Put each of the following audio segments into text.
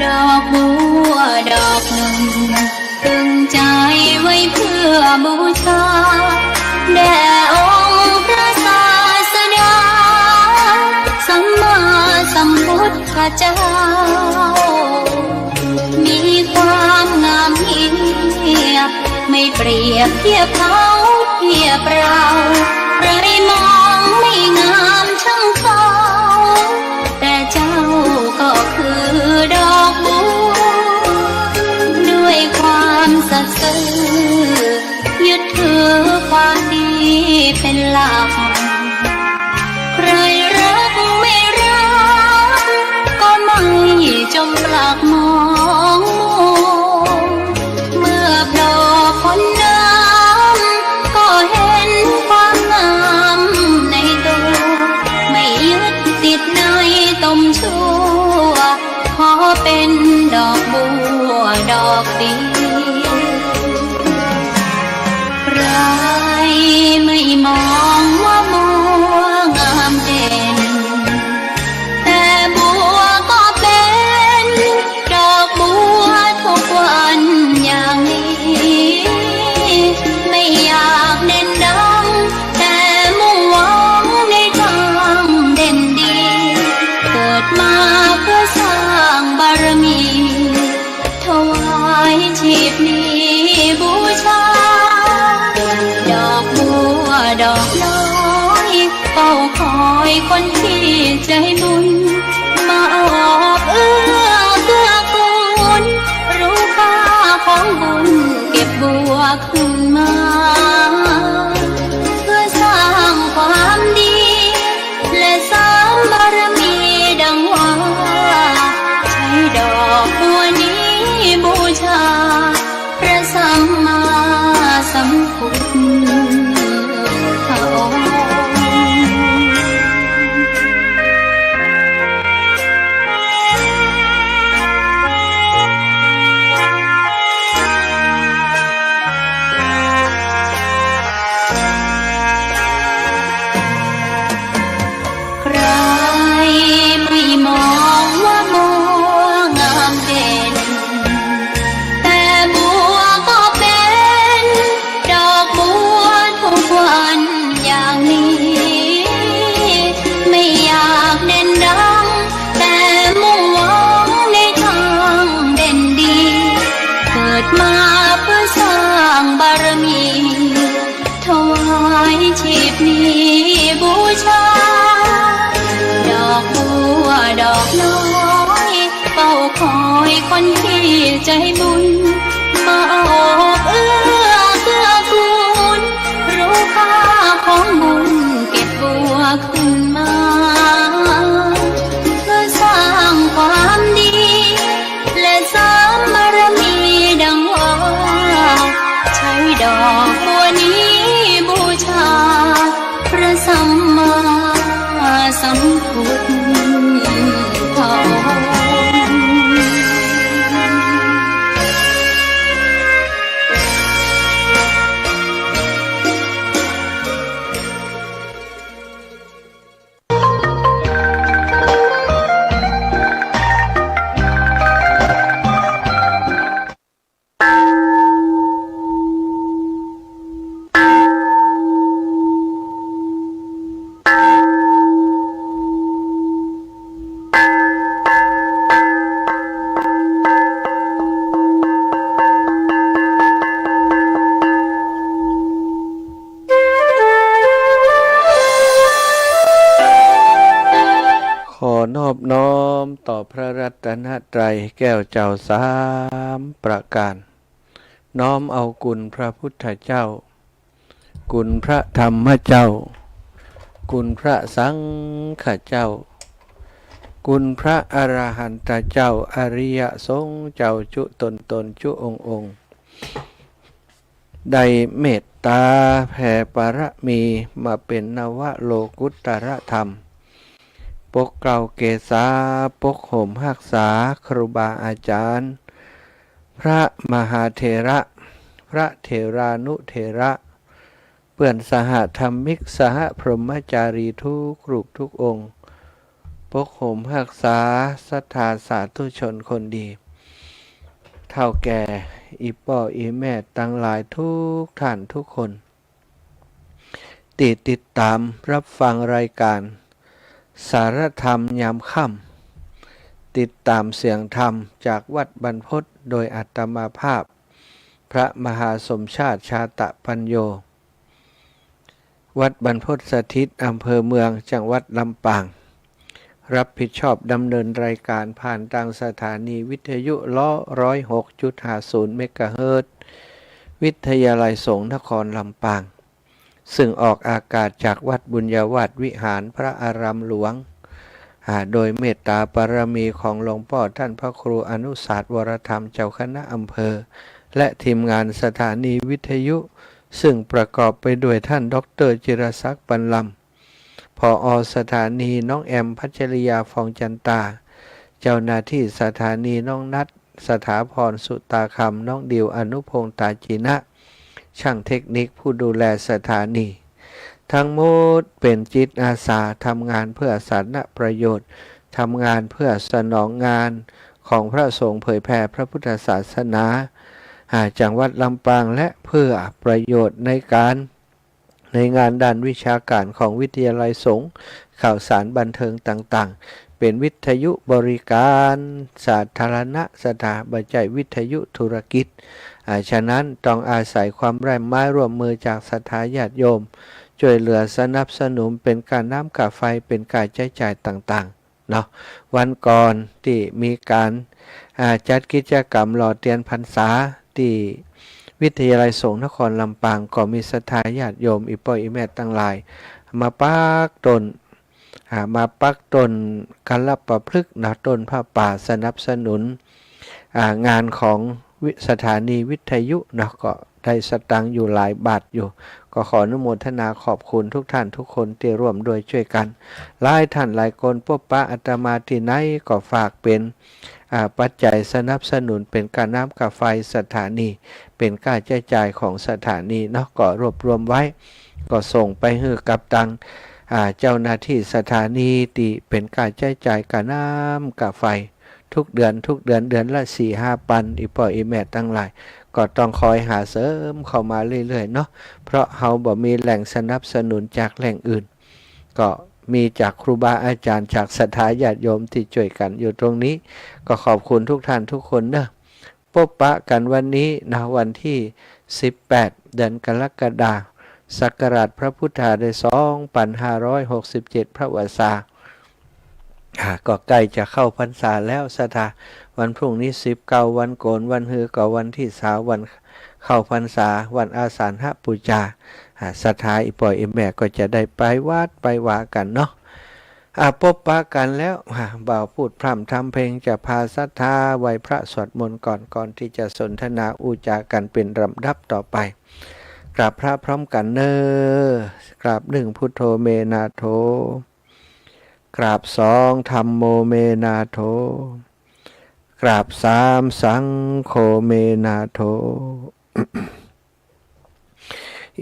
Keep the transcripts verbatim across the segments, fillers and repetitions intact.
ดอกบัวดอกหนึ่ง ตึงใจ๋ไว้เพื่อบูชา แด่องค์พระศาสดา สัมมาสัมพุทธเจ้า มีความงามเงียบ ไม่เปรียบเทียบเขาเทียบเรา ใครมองไม่งามช่างเขา แต่เจ้าก็คือดอกบัว ด้วยความสัตย์ซื่อ ยึดถือความดีเป็นหลัก ใครรักไม่รัก ก็ไม่จมปลักมองมัว เมื่อโผล่พ้นน้ำ ก็เห็นความงามในตัว ไม่ยึดติดในตมชั่ว ขอเป็นดอกบัวดอกเดียว ใครไม่มองว่าบัวงามเด่น แต่บัวก็เป็นดอกบัวทุกวันอย่างนี้ ไม่อยากเด่นดัง แต่มุ่งหวังในทางเด่นดี เกิดมาเพื่อสร้างบารมี ถวายชีพนี้บูชา ดอกบัวดอกน้อย เฝ้าคอยคนที่ใจบุญ มาออกเอื้อเกื้อกูล รู้ค่าของบุญ เก็บบัวขึ้นมา เพื่อสร้างความดี และสร้างบารมีดังว่า ใช้ดอกบัวนี้บูชา พระสัมมาสัมพุทธองค์ ใครไม่มองว่าบัวงามเด่น แต่บัวก็เป็นดอกบัวทุกวันอย่างนี้ ไม่อยากเด่นดัง แต่มุ่งหวังในทางเด่นดี เกิดมาเพื่อสร้างบารมี ถวายชีพนี้บูชา ดอกบัวดอกน้อย เฝ้าคอยคนที่ใจบุญ มาออกเอื้อเกื้อกูล รู้ค่าของบุญ เก็บบัวขึ้นมา เพื่อสร้างความดี และสร้างบารมีดังว่า ใช้ดอกบัวนี้บูชา พระสัมมาสัมพุทธองค์ ขอนอบน้อมต่อพระรัตนตรัยแก้วเจ้าสามประการ น้อมเอาคุณพระพุทธเจ้า คุณพระธรรมเจ้า คุณพระสังฆเจ้า คุณพระอรหันตเจ้า อริยสงฆ์เจ้าจุ๊ต๋นต๋นจุ๊องค์องค์ ได้เมตต๋าแผ่ปารมีมาเป๋นนวโลกุตตรธรรม ปกเกล้าเกษา ปกโฮมฮักษาครูบาอาจ๋ารย์ พระมหาเถระ พระเถรานุเถระ เปื้อนสหธรรมิก สหพรหมจารีทุกรูปทุกองค์ ปกโฮมฮักษาศรัทธาสาธุชนคนดี เฒ่าแก่ อี่ป้ออี่แม่ตังหลายทุกท่านทุกคน ตี้ติดต๋ามฮับฟังรายก๋านสารธรรมยามค่ำ ติดต๋ามเสียงธรรมจากวัดบรรพต โดยอาตมาภาพ พระมหาสมชาติ ชาตะปัญโญ วัดบรรพตสถิต อำเภอเมือง จังหวัดลำปาง ฮับผิดชอบดำเนินรายก๋านผ่านตางสถานีวิทยุ ร้อยหกจุดห้าศูนย์เมกะเฮิรตซ์ วิทยาลัยสงฆ์นครลำปาง ซึ่งออกอากาศจากวัดบุญญาวาสวิหาร พระอารามหลวง อ่า โดยเมตต๋าปารมีของหลวงป้อต้านพระครูอนุสาสน์ วรธรรม เจ้าคณะอำเภอ และทีมงานสถานีวิทยุ ซึ่งประกอบไปด้วยต้านด็อกเตอร์จิรศักดิ์ ปันลำ ผอ.สถานี น้องแอม พัชริยา ฟองจันตา เจ้าหน้าตี้สถานี น้องนัท สถาพร สุตาคำ น้องดิว อนุพงษ์ ตาจีนะ จ้างเทคนิค ผู้ดูแลสถานี ตังหมดเป๋นจิตอาสา ทำงานเพื่อสาธารณประโยชน์ ทำงานเพื่อสนองงานของพระสงฆ์เผยแผ่พระพุทธศาสนา อ่า จังหวัดลำปาง และเพื่อประโยชน์ในก๋าน ในงานด้านวิชาก๋านของวิทยาลัยสงฆ์ ข่าวสารบันเทิงต่างๆ เป๋นวิทยุบริการสาธารณะ ศรัทธา บ่ใจ้วิทยุธุรกิจ อ่า ฉะนั้นต้องอาศัยความร่วมไม้ร่วมมือจากศรัทธาญาติโยม จ้วยเหลือสนับสนุนเป๋นก้าน้ำก้าไฟ เป๋นก้าใจ๊จ่ายต่างๆ เนาะ วันก่อนตี้มีก๋าน อ่า จัดกิจกรรมหล่อเตียนพรรษาตี้วิทยาลัยสงฆ์นครลำปาง ก็มีศรัทธาญาติโยมอี่ป้ออี่แม่ตังหลาย มาปักต้น อ่า มาปักต้นกัลปะพฤกษ์เนาะ ต้นผ้าป่า สนับสนุน อ่า งานของวิ-, สถานีวิทยุเนาะ ก็ได้สตางค์อยู่หลายบาทอยู่ ก็ขออนุโมทนาขอบคุณทุกท่านทุกคนตี้ร่วมด้วยจ้วยกั๋น หลายท่านหลายคน ปบปะอาตมาตี้ไหนก็ฝากเป๋น อ่า ปัจจัยสนับสนุนเป๋นก้าน้ำก้าไฟสถานี เป๋นก้าใจ๊จ่ายของสถานีเนาะ ก็รวบรวมไว้ ก็ส่งไปหื้อกับตาง อ่า เจ้าหน้าตี้สถานีตี้เป๋นก้าใจ๊จ่ายก้าน้ำก้าไฟ ทุกเดือน ทุกเดือน เดือนละสี่ห้าปัน อี่ป้ออี่แม่ตังหลาย ก็ต้องคอยหาเสริมเข้ามาเรื่อยๆ เนาะ เพราะเฮาบ่มีแหล่งสนับสนุนจากแหล่งอื่น ก็มีจากครูบาอาจ๋ารย์ จากศรัทธาญาติโยมตี้จ้วยกั๋นอยู่ตรงนี้ ก็ขอบคุณทุกท่านทุกคนเนาะ ปบปะกั๋นวันนี้เนาะ วันตี้สิบแปด เดือนกรกฎา ศักราชพระพุทธาได้สองปันห้าร้อยหกสิบเจ็ด พระวสา อ่า ก็ใก้จะเข้าพรรษาแล้วศรัทธา วันพรุ่งนี้สิบเก้า วันโก๋น วันฮือก็วันตี้สาม วันเข้าพรรษา วันอาสาฬหปู๋จา อ่า ศรัทธาอี่ป้ออี่แม่ก็จะได้ไปวัดไปวากั๋นเนาะ อ่า ปบปะกั๋นแล้ว อ่า บ่าวพูดพร่ำทำเพลง จะพาศรัทธาไหว้พระสวดมนต์ก่อน ก่อนตี้จะสนทนาอู้จ๋ากั๋นเป๋นลำดับต่อไป กราบพระพร้อมกั๋นเน่อ กราบหนึ่ง พุทโธ เม นาโถ กราบสอง ธัมโม เม นาโถ กราบสาม สังโฆ เม นาโถ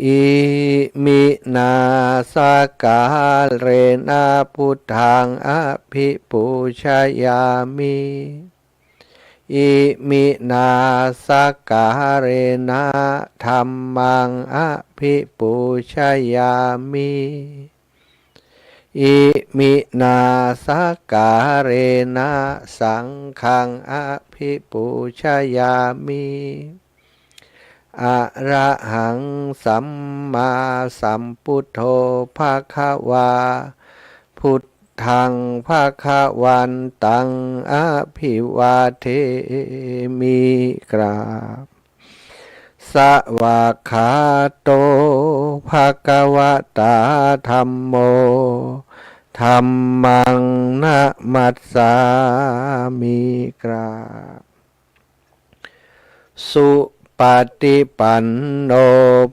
อิมินา สักการะนะ พุทธัง อภิปูชยามิ อิมินา สักการะนะ ธัมมัง อภิปูชยามิ อิมินา สักการะนะ สังฆัง อภิปูชยามิ อะระหัง สัมมาสัมพุทโธ ภะคะวา พุทธัง ภะคะวันตัง อะภิวาเทมิ กราบ สวากขาโต ภะคะวะตา ธัมโม ธัมมัง นะมัสสามิ กราบ สุปะฏิปันโน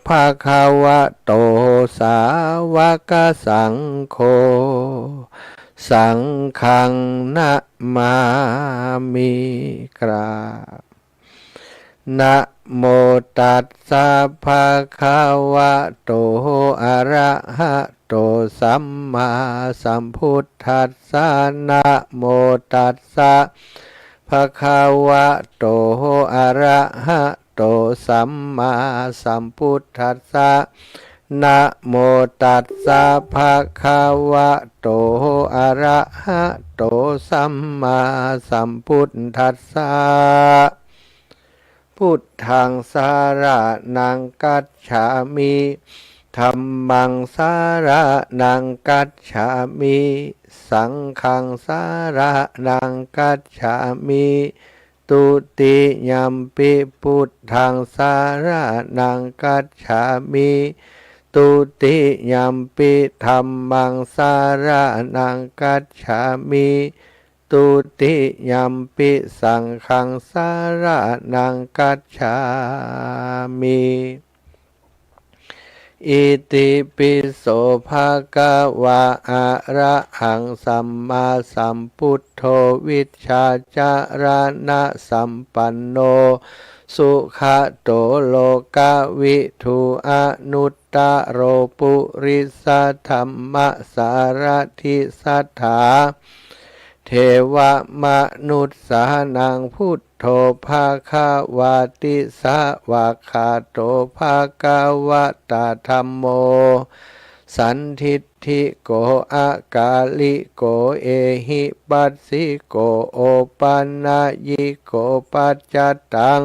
ภะคะวะโต สาวกสังโฆ สังฆัง นะมามิ กราบ นะโมตัสสะ ภะคะวะโต อะระหะโต สัมมาสัมพุทธัสสะ นะโมตัสสะ ภะคะวะโต อะระหะโต สัมมาสัมพุทธัสสะ นะโมตัสสะ ภะคะวะโต อะระหะโต สัมมาสัมพุทธัสสะ พุทธังสะระณังกัจฉามิ ธัมมังสะระณังกัจฉามิ สังฆังสะระณังกัจฉามิ ตุติยัมปิพุทธังสะระณังกัจฉามิ ตุติยัมปิธัมมังสะระณังกัจฉามิ ตุติยัมปิสังฆังสะระณังกัจฉามิ อิติปิโส ภะคะวะ อะระหัง สัมมาสัมพุทโธ วิชชาจะระณะสัมปันโน สุขะโต โลกะวิทู อนุตตะโร ปุริสะธัมมะสารถิ สัตถา เทวะมนุสสานัง พุทโธ ภะคะวะติ สวากขาโต ภะคะวะตา ธัมโม สันทิฏฐิโก อะกาลิโก เอหิปัสสิโก โอปะนะยิโก ปัจจตัง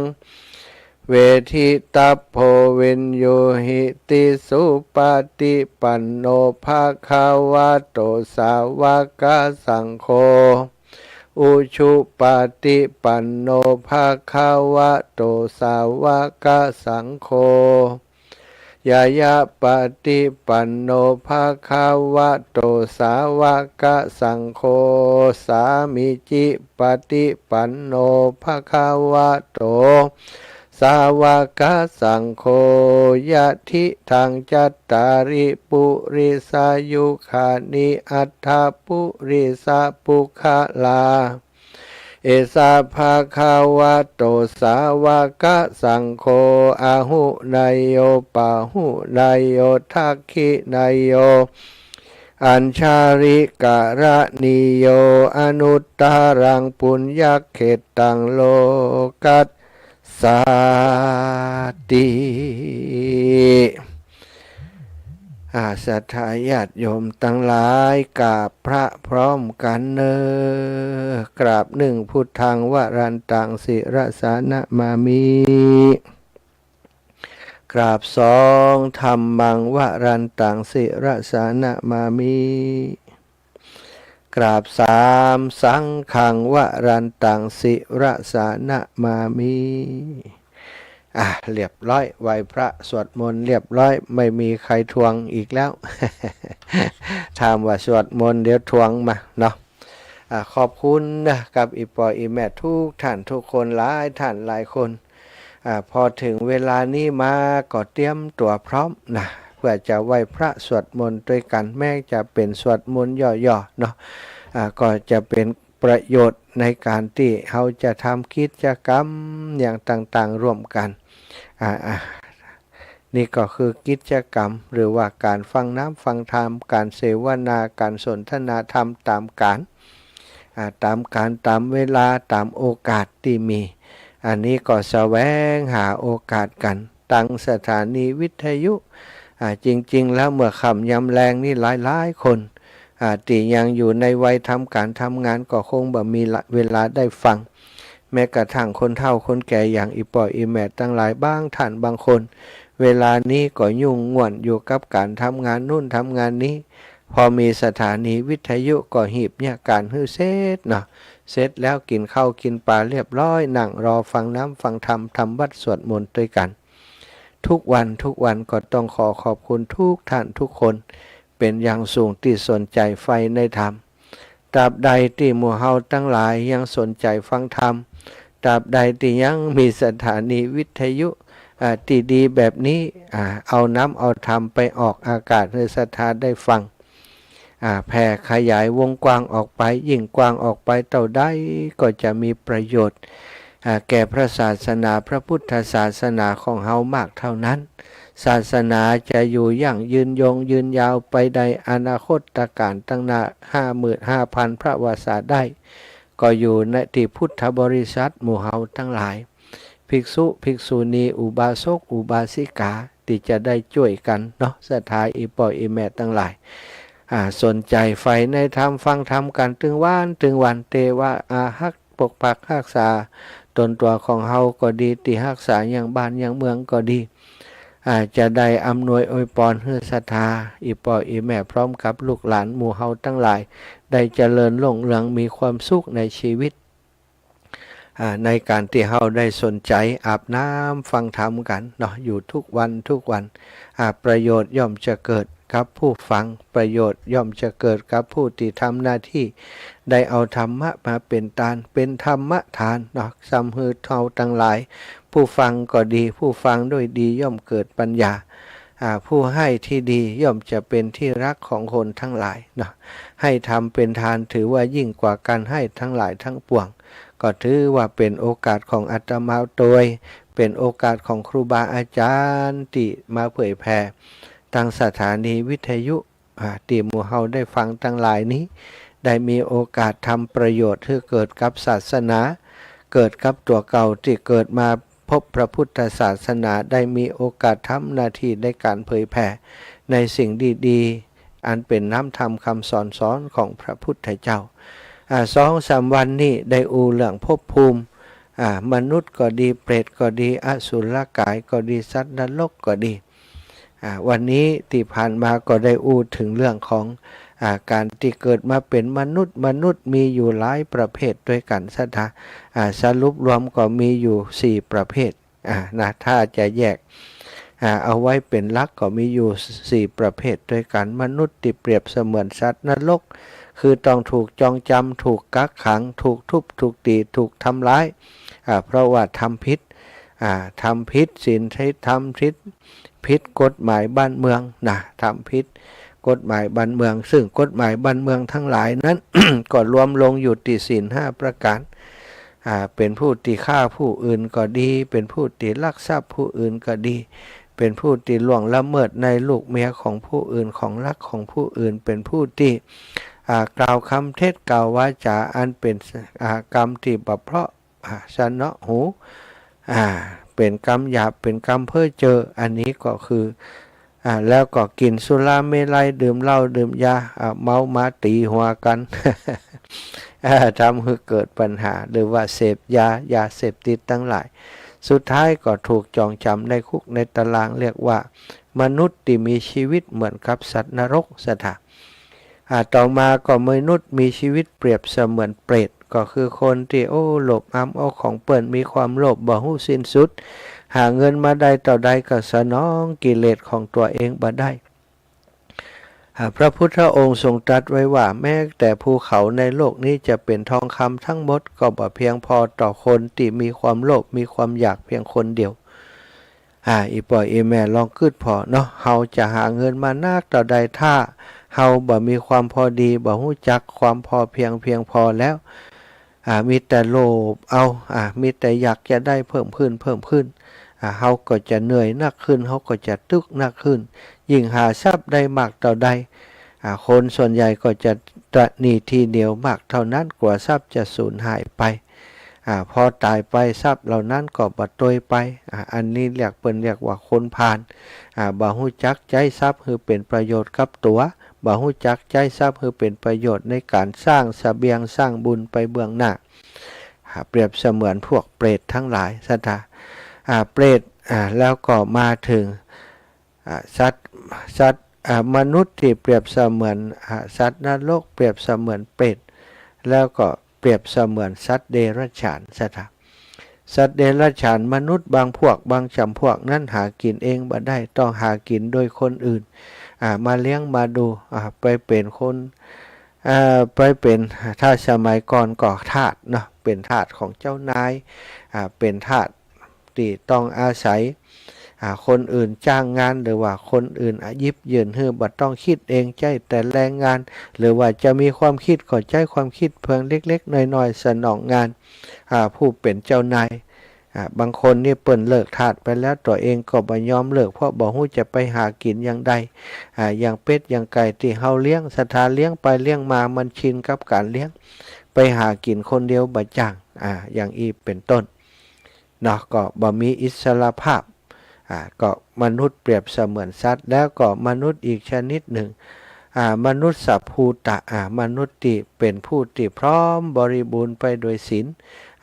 เวทิตัพโพ วิญญูหิติ สุปะฏิปันโน ภะคะวะโต สาวกสังโฆ อุชุปะฏิปันโน ภะคะวะโต สาวกสังโฆ ญาญาปะฏิปันโน ภะคะวะโต สาวกสังโฆ สามีจิปะฏิปันโน ภะคะวะโต สาวกสังโฆ ยะทิตัง จัตตาริ ปุริสายุคานิ อัตถะ ปุริสะปุคคลา เอสะ ภะคะวะโต สาวกสังโฆ อาหุเนยโย ปาหุเนยโย ทักขิเนยโย อัญชลีกะระณีโย อนุตตะรัง ปุญญะเขตตัง โลกัสสาติ อา ศรัทธาญาติโยมตังหลาย กราบพระพร้อมกั๋นเน่อ กราบนึ่ง พุทธัง วรันตัง ศิรสา นะมามิ กราบสอง ธัมมัง วรันตัง ศิรสา นะมามิ กราบสาม สังฆัง วรันตัง ศิรสา นะมามิ อ่ะ เรียบร้อย ไหว้พระสวดมนต์เรียบร้อย ไม่มีใครทวงอีกแล้ว ถามว่าสวดมนต์เดี๋ยวทวงมาเนาะ อ่ะ ขอบคุณนะ กับอี่ป้ออี่แม่ทุกท่านทุกคน หลายท่านหลายคน อ่า พอเถิงเวลานี้มาก็เตรียมตั๋วพร้อมนะ เปื้อจะไหว้พระสวดมนต์ตวยกั๋น แม้จะเป๋นสวดมนต์ย่อๆ เนาะ อ่า ก็จะเป๋นประโยชน์ในก๋านตี้เฮาจะทำกิจกรรมอย่างต่างๆ ร่วมกั๋น อ่า อ่า นี่ก็คือกิจกรรม หรือว่าก๋านฟังน้ำฟังธรรม ก๋านเสวนา ก๋านสนทนาธรรมต๋ามก๋าน อ่า ต๋ามก๋าน ต๋ามเวลา ต๋ามโอกาสตี้มี อันนี้ก็แสวงหาโอกาสกั๋น ตังสถานีวิทยุ อ่า จริงๆ แล้วเมื่อค่ำยามแลงนี่หลายๆ คน อ่า ตี้ยังอยู่ในวัยทำก๋านทำงานก็คงบ่มีเวลาได้ฟัง แม้กระทั่งคนเฒ่าคนแก่อย่างอี่ป้ออี่แม่ตังหลาย บางท่านบางคน เวลานี้ก็ยุ่งง่วนอยู่กับก๋านทำงานนู่นทำงานนี้ พอมีสถานีวิทยุก็หีบเยียะก๋านหื้อเสร็จเนาะ เสร็จแล้วกิ๋นข้าวกิ๋นป๋าเรียบร้อย นั่งรอฟังน้ำฟังธรรม ทำวัตรสวดมนต์ตวยกั๋น ทุกวันทุกวัน ก็ต้องขอขอบคุณทุกท่านทุกคน เป๋นอย่างสูงตี้สนใจ๋ใฝ่ในธรรม ตราบใดตี้หมู่เฮาตังหลายยังสนใจ๋ฟังธรรม ตราบใดตี้ยังมีสถานีวิทยุ อ่า ตี้ดีแบบนี้ อ่า เอานำเอาธรรมไปออกอากาศหื้อศรัทธาได้ฟัง อ่า แผ่ขยายวงกว้างออกไป ยิ่งกว้างออกไปเต้าใด ก็จะมีประโยชน์ อ่า แก่พระศาสนา พระพุทธศาสนาของเฮามากเต้านั้น ศาสนาจะอยู่ยั่งยืนยงยืนยาวไปในอนาคตกาลตังหน้า ห้าหมื่นห้าพัน พระวาสาได้ ก็อยู่ในตี้พุทธบริษัทหมู่เฮาตังหลาย ภิกษุ ภิกษุณี อุบาสก อุบาสิกา ตี้จะได้จ้วยกั๋นเนาะ ศรัทธาอี่ป้ออี่แม่ตังหลาย อ่า สนใจ๋ใฝ่ในธรรม ฟังธรรมกั๋นตึงวันตึงวัน เตว่าอาฮักปกปักฮักษาต๋นตั๋วของเฮาก็ดี ตี้ฮักษายังบ้านยังเมืองก็ดี อ่า จะได้อำนวยอวยปอนหื้อศรัทธา อี่ป้ออี่แม่พร้อมกับลูกหลานหมู่เฮาตังหลาย ได้เจริญรุ่งเรืองมีความสุขในชีวิต อ่า ในก๋านตี้เฮาได้สนใจ๋อาบน้ำฟังธรรมกั๋นเนาะ อยู่ทุกวันทุกวัน อ่า ประโยชน์ย่อมจะเกิดกับผู้ฟัง ประโยชน์ย่อมจะเกิดกับผู้ตี้ทำหน้าตี้ ได้เอาธรรมะมาเป๋นตาน เป๋นธรรมทานเนาะ ซ้ำหื้อเฮาตังหลาย ผู้ฟังก็ดี ผู้ฟังด้วยดีย่อมเกิดปัญญา อ่า ผู้ให้ตี้ดีย่อมจะเป๋นตี้ฮักของคนตังหลายเนาะ ให้ธรรมเป๋นตานถือว่ายิ่งกว่าก๋านให้ตังหลายตังปวง ก็ถือว่าเป๋นโอกาสของอาตมาตวย เป๋นโอกาสของครูบาอาจ๋ารย์ตี้มาเผยแผ่ ตางสถานีวิทยุ อ่า ตี้หมู่เฮาได้ฟังตังหลายนี้ ได้มีโอกาสทำประโยชน์หื้อเกิดกับศาสนา เกิดกับตั๋วเก่าตี้เกิดมาพบพระพุทธศาสนา ได้มีโอกาสทำหน้าตี้ในก๋านเผยแผ่ในสิ่งดีๆ อันเป๋นน้ำธรรมคำสอนสอนของพระพุทธเจ้า อ่า สองสามวันนี้ได้อู้เรื่องภพภูมิ อ่า มนุษย์ก็ดี เปรตก็ดี อสุรกายก็ดี สัตว์นรกก็ดี อ่า วันนี้ตี้ผ่านมาก็ได้อู้เถิงเรื่องของ อ่า ก๋านตี้เกิดมาเป๋นมนุษย์ มนุษย์มีอยู่หลายประเภทตวยกั๋นศรัทธา อ่า สรุปรวมก็มีอยู่สี่ประเภท อ่า นะ ถ้าจะแยก อ่า เอาไว้เป๋นหลักก็มีอยู่สี่ประเภทตวยกั๋น มนุษย์ตี้เปรียบเสมือนสัตว์นรก คือต้องถูกจองจำ ถูกกักขัง ถูกทุบ ถูกตี ถูกทำร้าย อ่า เพราะว่าทำผิด อ่า ทำผิดศีล ทำผิด ผิดกฎหมายบ้านเมืองนะ ทำผิดกฎหมายบ้านเมือง ซึ่งกฎหมายบ้านเมืองตังหลายนั้น ก็รวมลงอยู่ตี้ศีลห้าประก๋าน อ่า เป๋นผู้ตี้ฆ่าผู้อื่นก็ดี เป๋นผู้ตี้ลักทรัพย์ผู้อื่นก็ดี เป๋นผู้ตี้ล่วงละเมิดในลูกเมียของผู้อื่น ของฮักของผู้อื่น เป๋นผู้ตี้ อ่า กล่าวกำเท็จ กล่าววาจ๋าอันเป๋น อ่า กำตี้บ่เพราะ อ่า สนอหู อ่า เป๋นกำหยาบ เป๋นกำเพ้อเจ้อ อันนี้ก็คือ อ่า แล้วก็กิ๋นสุราเมรัย ดื่มเหล้าดื่มยา อ่า เมามาตี๋หัวกั๋น อ่า ทำหื้อเกิดปัญหา หรือว่าเสพยา ยาเสพติดตังหลาย สุดท้ายก็ถูกจองจำในคุกในตาราง เรียกว่ามนุษย์ตี้มีชีวิตเหมือนกับสัตว์นรกศรัทธา อ่า ต่อมาก็มนุษย์มีชีวิตเปรียบเสมือนเปรต ก็คือคนตี้ โอ้ โลภอำเอาของเปิ้น มีความโลภบ่ฮู้สิ้นสุด หาเงินมาได้เต้าใดก็สนองกิเลสของตั๋วเองบ่ได้ อ่า พระพุทธองค์ทรงตรัสไว้ว่า แม้แต่ภูเขาในโลกนี้จะเป๋นทองคำตังหมด ก็บ่เพียงพอต่อคนตี้มีความโลภ มีความอยากเพียงคนเดียว อ่า อี่ป้ออี่แม่ลองกึ๊ดผ่อเนาะ เฮาจะหาเงินมานักเต้าใด ถ้าเฮาบ่มีความพอดี บ่ฮู้จักความพอเพียงเพียงพอแล้ว อ่า มีแต่โลภเอา อ่า มีแต่อยากจะได้เพิ่มขึ้น เพิ่มขึ้น อ่า เฮาก็จะเหนื่อยนักขึ้น เฮาก็จะตึกนักขึ้น ยิ่งหาทรัพย์ได้มากเต้าใด อ่า คนส่วนใหญ่ก็จะตระหนี่ทีเหนียวมากเต้านั้น กลัวทรัพย์จะสูญหายไป อ่า พอต๋ายไปทรัพย์เหล่านั้นก็บ่ตวยไป อ่า อันนี้เรียก เปิ้นเรียกว่าคนพาล อ่า บ่ฮู้จักใจ๊ทรัพย์หื้อเป๋นประโยชน์กับตั๋ว บ่ฮู้จักใจ๊ทรัพย์หื้อเป๋นประโยชน์ในก๋านสร้างเสบียงสร้างบุญไปเบื้องหน้า อ่า เปรียบเสมือนพวกเปรตตังหลายศรัทธา อ่า เปรต อ่า แล้วก็มาเถิง อ่า สัตว์ สัตว์ อ่า มนุษย์ตี้เปรียบเสมือน อ่า สัตว์นรก เปรียบเสมือนเปรต แล้วก็เปรียบเสมือนสัตว์เดรัจฉานศรัทธา สัตว์เดรัจฉาน มนุษย์บางพวกบางจ๋ำพวกนั้นหากิ๋นเองบ่ได้ ต้องหากิ๋นโดยคนอื่น อ่า มาเลี้ยงมาดู อ่า ไปเป๋นคน อ่า ไปเป๋น ถ้าสมัยก่อนก็ทาสเนาะ เป๋นทาสของเจ้านาย อ่า เป๋นทาสตี้ต้องอาศัย อ่า คนอื่นจ้างงาน หรือว่าคนอื่น อ่า หยิบยื่นหื้อ บ่ต้องกึ๊ดเอง ใจ๊แต่แรงงาน หรือว่าจะมีความกึ๊ดก็ใจ๊ความกึ๊ดเพียงเล็กๆ น้อยๆ สนองงาน อ่า ผู้เป๋นเจ้านาย อ่า บางคนนี่เปิ้นเลิกทาสไปแล้ว ตั๋วเองก็บ่ยอมเลิก เพราะบ่ฮู้จะไปหากิ๋นอย่างใด อ่า อย่างเป็ดอย่างไก่ตี้เฮาเลี้ยง ศรัทธาเลี้ยงไปเลี้ยงมา มันชินกับก๋านเลี้ยง ไปหากิ๋นคนเดียวบ่จ้าง อ่า อย่างอี้เป๋นต้น เนาะ ก็บ่มีอิสรภาพ อ่า ก็มนุษย์เปรียบเสมือนสัตว์ แล้วก็มนุษย์อีกชนิดนึ่ง อ่า มนุสสะภูตะ อ่า มนุษย์ตี้เป๋นผู้ตี้พร้อมบริบูรณ์ไปโดยศีล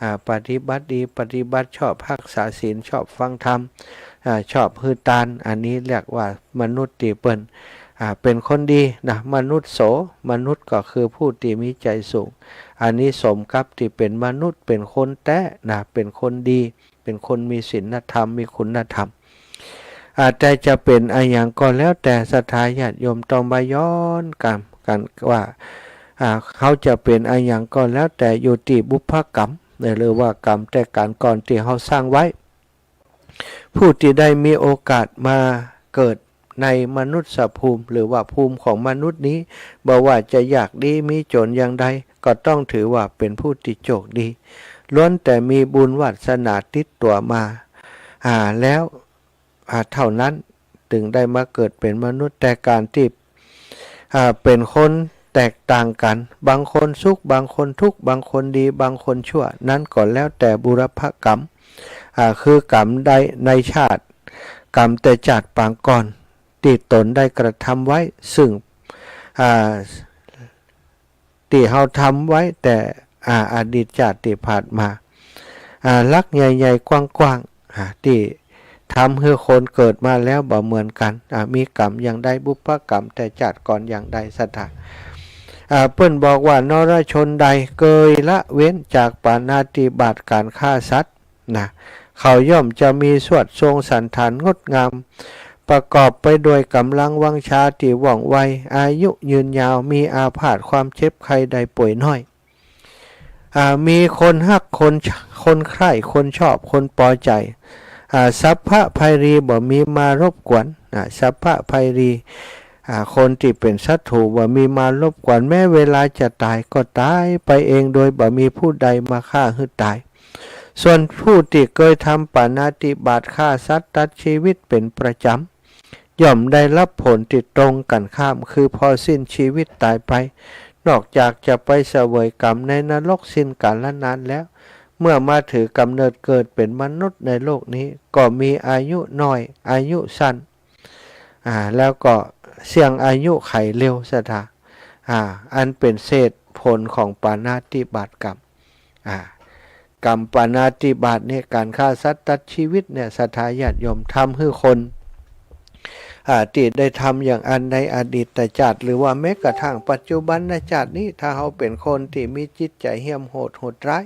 อ่า ปฏิบัติดี ปฏิบัติชอบ ฮักษาศีล ชอบฟังธรรม อ่า ชอบหื้อตาน อันนี้เรียกว่ามนุษย์ตี้เปิ้น อ่า เป๋นคนดีนะ มนุสโส มนุษย์ก็คือผู้ตี้มีใจ๋สูง อันนี้สมกับตี้เป๋นมนุษย์ เป๋นคนแต๊นะ เป๋นคนดี เป๋นคนมีศีลธรรม มีคุณธรรม อ่า แต่จะเป๋นอะหยังก็แล้วแต่ ศรัทธาญาติโยมต้องมาย้อนกั๋น กั๋นว่า อ่า เฮาจะเป๋นอะหยังก็แล้วแต่ อยู่ตี้บุพกรรม หรือว่ากรรมแต่ก๋านก่อนตี้เฮาสร้างไว้ ผู้ตี้ได้มีโอกาสมาเกิดในมนุสสภูมิ หรือว่าภูมิของมนุษย์นี้ บ่ว่าจะยากดีมีจ๋นอย่างใด ก็ต้องถือว่าเป๋นผู้ตี้โจคดี ล้วนแต่มีบุญวาสนาติดตั๋วมา อ่า แล้ว อ่า เต้านั้น ตึงได้มาเกิดเป๋นมนุษย์ แต่ก๋านตี้ อ่า เป๋นคนแตกต่างกั๋น บางคนสุข บางคนทุกข์ บางคนดี บางคนชั่ว นั้นก็แล้วแต่บุรพกรรม อ่า คือกรรมได้ในชาติ กรรมแต่จาติปางก่อน ตี้ตนได้กระทำไว้ ซึ่ง อ่า ตี้เฮาทำไว้แต่ อ่า อดีตจาติตี้ผ่านมา อ่า หลักใหญ่ๆ กว้างๆ อ่า ตี้ทำหื้อคนเกิดมาแล้วบ่เหมือนกั๋น อ่า มีกรรมอย่างใด บุพกรรมแต่จาติก่อนอย่างใด ศรัทธา อ่า เปิ้นบอกว่า นรชนใดเกยละเว้นจากปาณาติบาตก๋านฆ่าสัตว์ นะ เขาย่อมจะมีสวดทรงสัณฐานงดงาม ประกอบไปด้วยก๋ำลังวังชาตี้ว่องไว อายุยืนยาว มีอาพาธความเจ็บไข้ได้ป่วยน้อย อ่า มีคนฮัก คน คนใคร่ คนชอบ คนปอใจ๋ อ่า สัพพะภัยรีบ่มีมารบกวน อ่า สัพพะภัยรี อ่า คนตี้เป๋นศัตรู๋บ่มีมารบกวน แม้เวลาจะต๋ายก็ต๋ายไปเองโดยบ่มีผู้ใดมาฆ่าหื้อต๋าย ส่วนผู้ตี้เกยทำปาณาติบาตฆ่าสัตว์ตัดชีวิตเป๋นประจ๋ำ ย่อมได้รับผลตี้ตรงกั๋นข้าม คือพอสิ้นชีวิตต๋ายไป นอกจากจะไปเสวยกรรมในนรกสิ้นกาลนานแล้ว เมื่อมาถือกำเนิดเกิดเป๋นมนุษย์ในโลกนี้ ก็มีอายุน้อย อายุสั้น อ่า แล้วก็เสี่ยงอายุไขเร็ว ศรัทธา อ่า อันเป๋นเศษผลของปาณาติบาตกรรม อ่า กรรมปาณาติบาตเนี่ย ก๋านฆ่าสัตว์ตัดชีวิตเนี่ย ศรัทธาญาติโยม ทำหื้อคน อ่า ตี้ได้ทำอย่างอั้นในอดีตจาติ หรือว่าแม้กระทั่งปัจจุบันจาตินี้ ถ้าเฮาเป๋นคนตี้มีจิตใจ๋เหี้ยมโหด โหดร้าย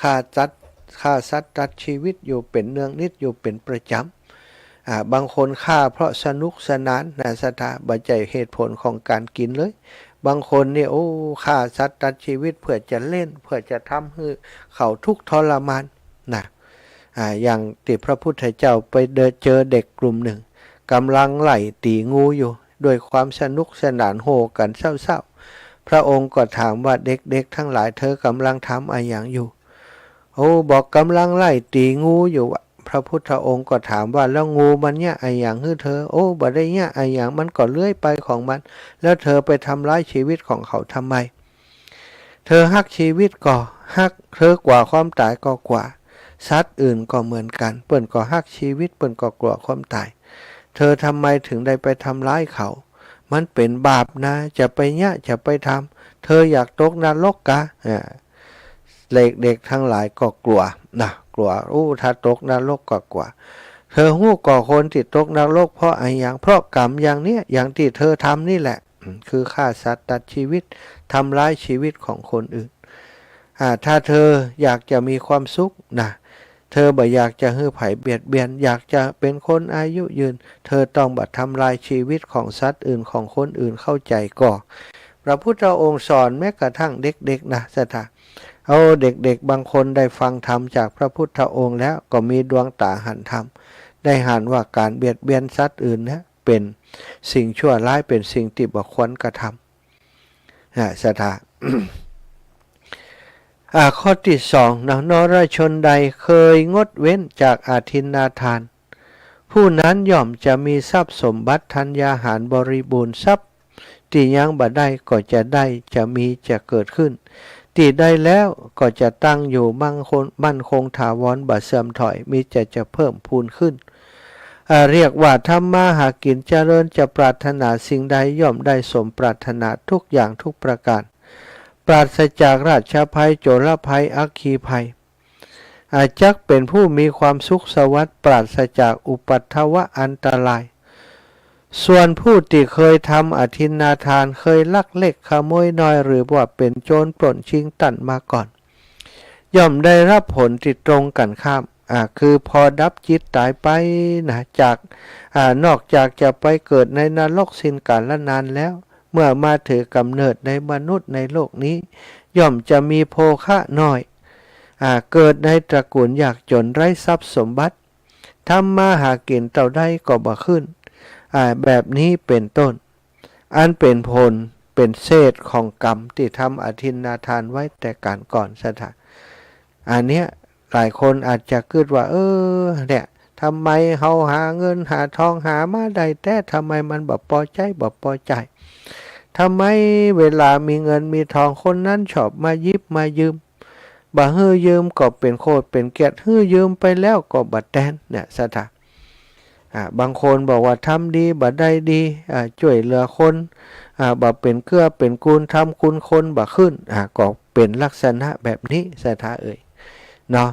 ฆ่าสัตว์ ฆ่าสัตว์ตัดชีวิตอยู่เป๋นเนืองนิด อยู่เป๋นประจ๋ำ อ่า บางคนฆ่าเพราะสนุกสนานนะ ศรัทธา บ่ใจ้เหตุผลของก๋านกิ๋นเลย บางคนนี่ โอ้ ฆ่าสัตว์ตัดชีวิตเพื่อจะเล่น เพื่อจะทำหื้อเขาทุกข์ทรมานนะ อ่า อย่างตี้พระพุทธเจ้าไปเดินเจอเด็กกลุ่มนึ่ง ก๋ำลังไล่ตี๋งูอยู่ ด้วยความสนุกสนานโห่กั๋นเศร้าๆ พระองค์ก็ถามว่า เด็กๆ ทั้งหลาย เธอก๋ำลังทำอะหยังอยู่ โอ้ บอกก๋ำลังไล่ตี๋งูอยู่อะ พระพุทธองค์ก็ถามว่า แล้วงูมันเยียะอะหยังหื้อเธอ โอ้ บ่ได้เยียะอะหยัง มันก็เลื้อยไปของมัน แล้วเธอไปทำร้ายชีวิตของเขาทำไม เธอฮักชีวิตก็ฮัก เธอกลัวความต๋ายก็กลัว สัตว์อื่นก็เหมือนกั๋น เปิ้นก็ฮักชีวิต เปิ้นก็กลัวความต๋าย เธอทำไมถึงได้ไปทำร้ายเขา มันเป๋นบาปนะ จะไปเยียะ จะไปทำ เธออยากตกนรกกา อ่า เด็กๆ ทั้งหลายก็กลัวนะ กลัว อู้ ถ้าตกนรกก็กลัว เธอฮู้ก่อคนตี้ตกนรกเพราะอะหยัง เพราะกรรมอย่างเนี้ย อย่างตี้เธอทำนี่แหละ อืม คือฆ่าสัตว์ตัดชีวิต ทำร้ายชีวิตของคนอื่น อ่า ถ้าเธออยากจะมีความสุขนะ เธอบ่อยากจะหื้อใผเบียดเบียน อยากจะเป๋นคนอายุยืน เธอต้องบ่ทำลายชีวิตของสัตว์อื่น ของคนอื่น เข้าใจ๋ก่อ พระพุทธองค์สอนแม้กระทั่งเด็กๆ นะศรัทธา เอา เด็กๆ บางคนได้ฟังธรรมจากพระพุทธองค์แล้ว ก็มีดวงต๋าหันธรรม ได้หันว่าก๋านเบียดเบียนสัตว์อื่นเนี่ยเป๋นสิ่งชั่วร้าย เป๋นสิ่งตี้บ่ควรกระทำ อ่า ศรัทธา อ่า ข้อตี้สองนะ นรชนใดเคยงดเว้นจากอทินนาทาน ผู้นั้นย่อมจะมีทรัพย์สมบัติธัญญาหารบริบูรณ์ ทรัพย์ตี้ยังบ่ได้ก็จะได้ จะมี จะเกิดขึ้น ตี้ได้แล้วก็จะตั้งอยู่มั่งคง มั่นคงถาวร บ่เสื่อมถอย มีแต่จะเพิ่มพูนขึ้น อ่า เรียกว่าทำมาหากิ๋นเจริญ จะปรารถนาสิ่งใดย่อมได้สมปรารถนาทุกอย่างทุกประการ ปราศจากราชภัย โจรภัย อัคคีภัย อ่า จักเป๋นผู้มีความสุขสวัสดิ์ ปราศจากอุปัทวะอันตราย ส่วนผู้ตี้เคยทำอทินนาทาน เคยลักเล็กขโมยน้อย หรือว่าเป๋นโจรปล้นชิงตัณมาก่อน ย่อมได้รับผลตี้ตรงกั๋นข้าม อ่า คือพอดับจิตต๋ายไปนะ จาก อ่า นอกจากจะไปเกิดในนรกสิ้นกาลนานแล้ว เมื่อมาถือกำเนิดในมนุษย์ในโลกนี้ ย่อมจะมีโภคะน้อย อ่า เกิดในตระกูลยากจนไร้ทรัพย์สมบัติ ทำมาหากิ๋นเต้าใดก็บ่ขึ้น อ่า แบบนี้เป๋นต้น อันเป๋นผล เป๋นเศษของกรรมตี้ทำอทินนาทานไว้แต่ก๋านก่อนศรัทธา อันเนี้ยหลายคนอาจจะกึ๊ดว่า เออ เนี่ย ทำไมเฮาหาเงินหาทองหามาได้แต๊ ทำไมมันบ่ปอใจ๊ บ่ปอใจ๋ ทำไมเวลามีเงินมีทองคนนั้นชอบมาหยิบมายืม บ่หื้อยืมก็เป๋นโขดเป๋นเกลียด หื้อยืมไปแล้วก็บ่แตน เนี่ยศรัทธา อ่า บางคนบอกว่าทำดีบ่ได้ดี อ่า จ้วยเหลือคน อ่า บ่เป๋นเกื้อเป๋นกูล ทำคุณคนบ่ขึ้น อ่า ก็เป๋นลักษณะแบบนี้ศรัทธาเอ๋ย เนาะ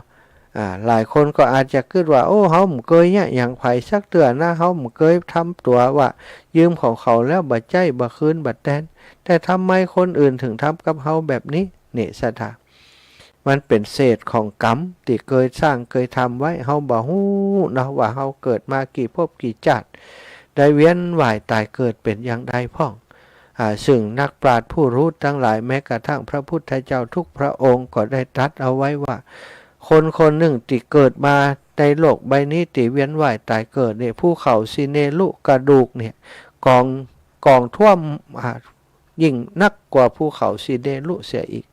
อ่า หลายคนก็อาจจะกึ๊ดว่า โอ้ เฮาบ่เกยเยียะหยังใผสักเตื้อนะ เฮาบ่เกยทำตั๋วว่ายืมของเขาแล้วบ่ใจ๊ บ่คืน บ่แตน แต่ทำไมคนอื่นเถิงทำกับเฮาแบบนี้ นี่ศรัทธา มันเป๋นเศษของกรรมตี้เกยสร้างเกยทำไว้ เฮาบ่ฮู้เนาะว่าเฮาเกิดมากี่ภพกี่จาติ ได้เวียนว่ายต๋ายเกิดเป๋นอย่างใดพ่อง อ่า ซึ่งนักปราชญ์ผู้รู้ตังหลาย แม้กระทั่งพระพุทธเจ้าทุกพระองค์ก็ได้ตรัสเอาไว้ว่า คนคนนึ่งตี้เกิดมาในโลกใบนี้ ตี้เวียนว่ายต๋ายเกิดเนี่ย ภูเขาสิเนรุกระดูกเนี่ย กอง กองท่วม อ่า ยิ่งนักกว่าภูเขาสิเนรุเสียอีก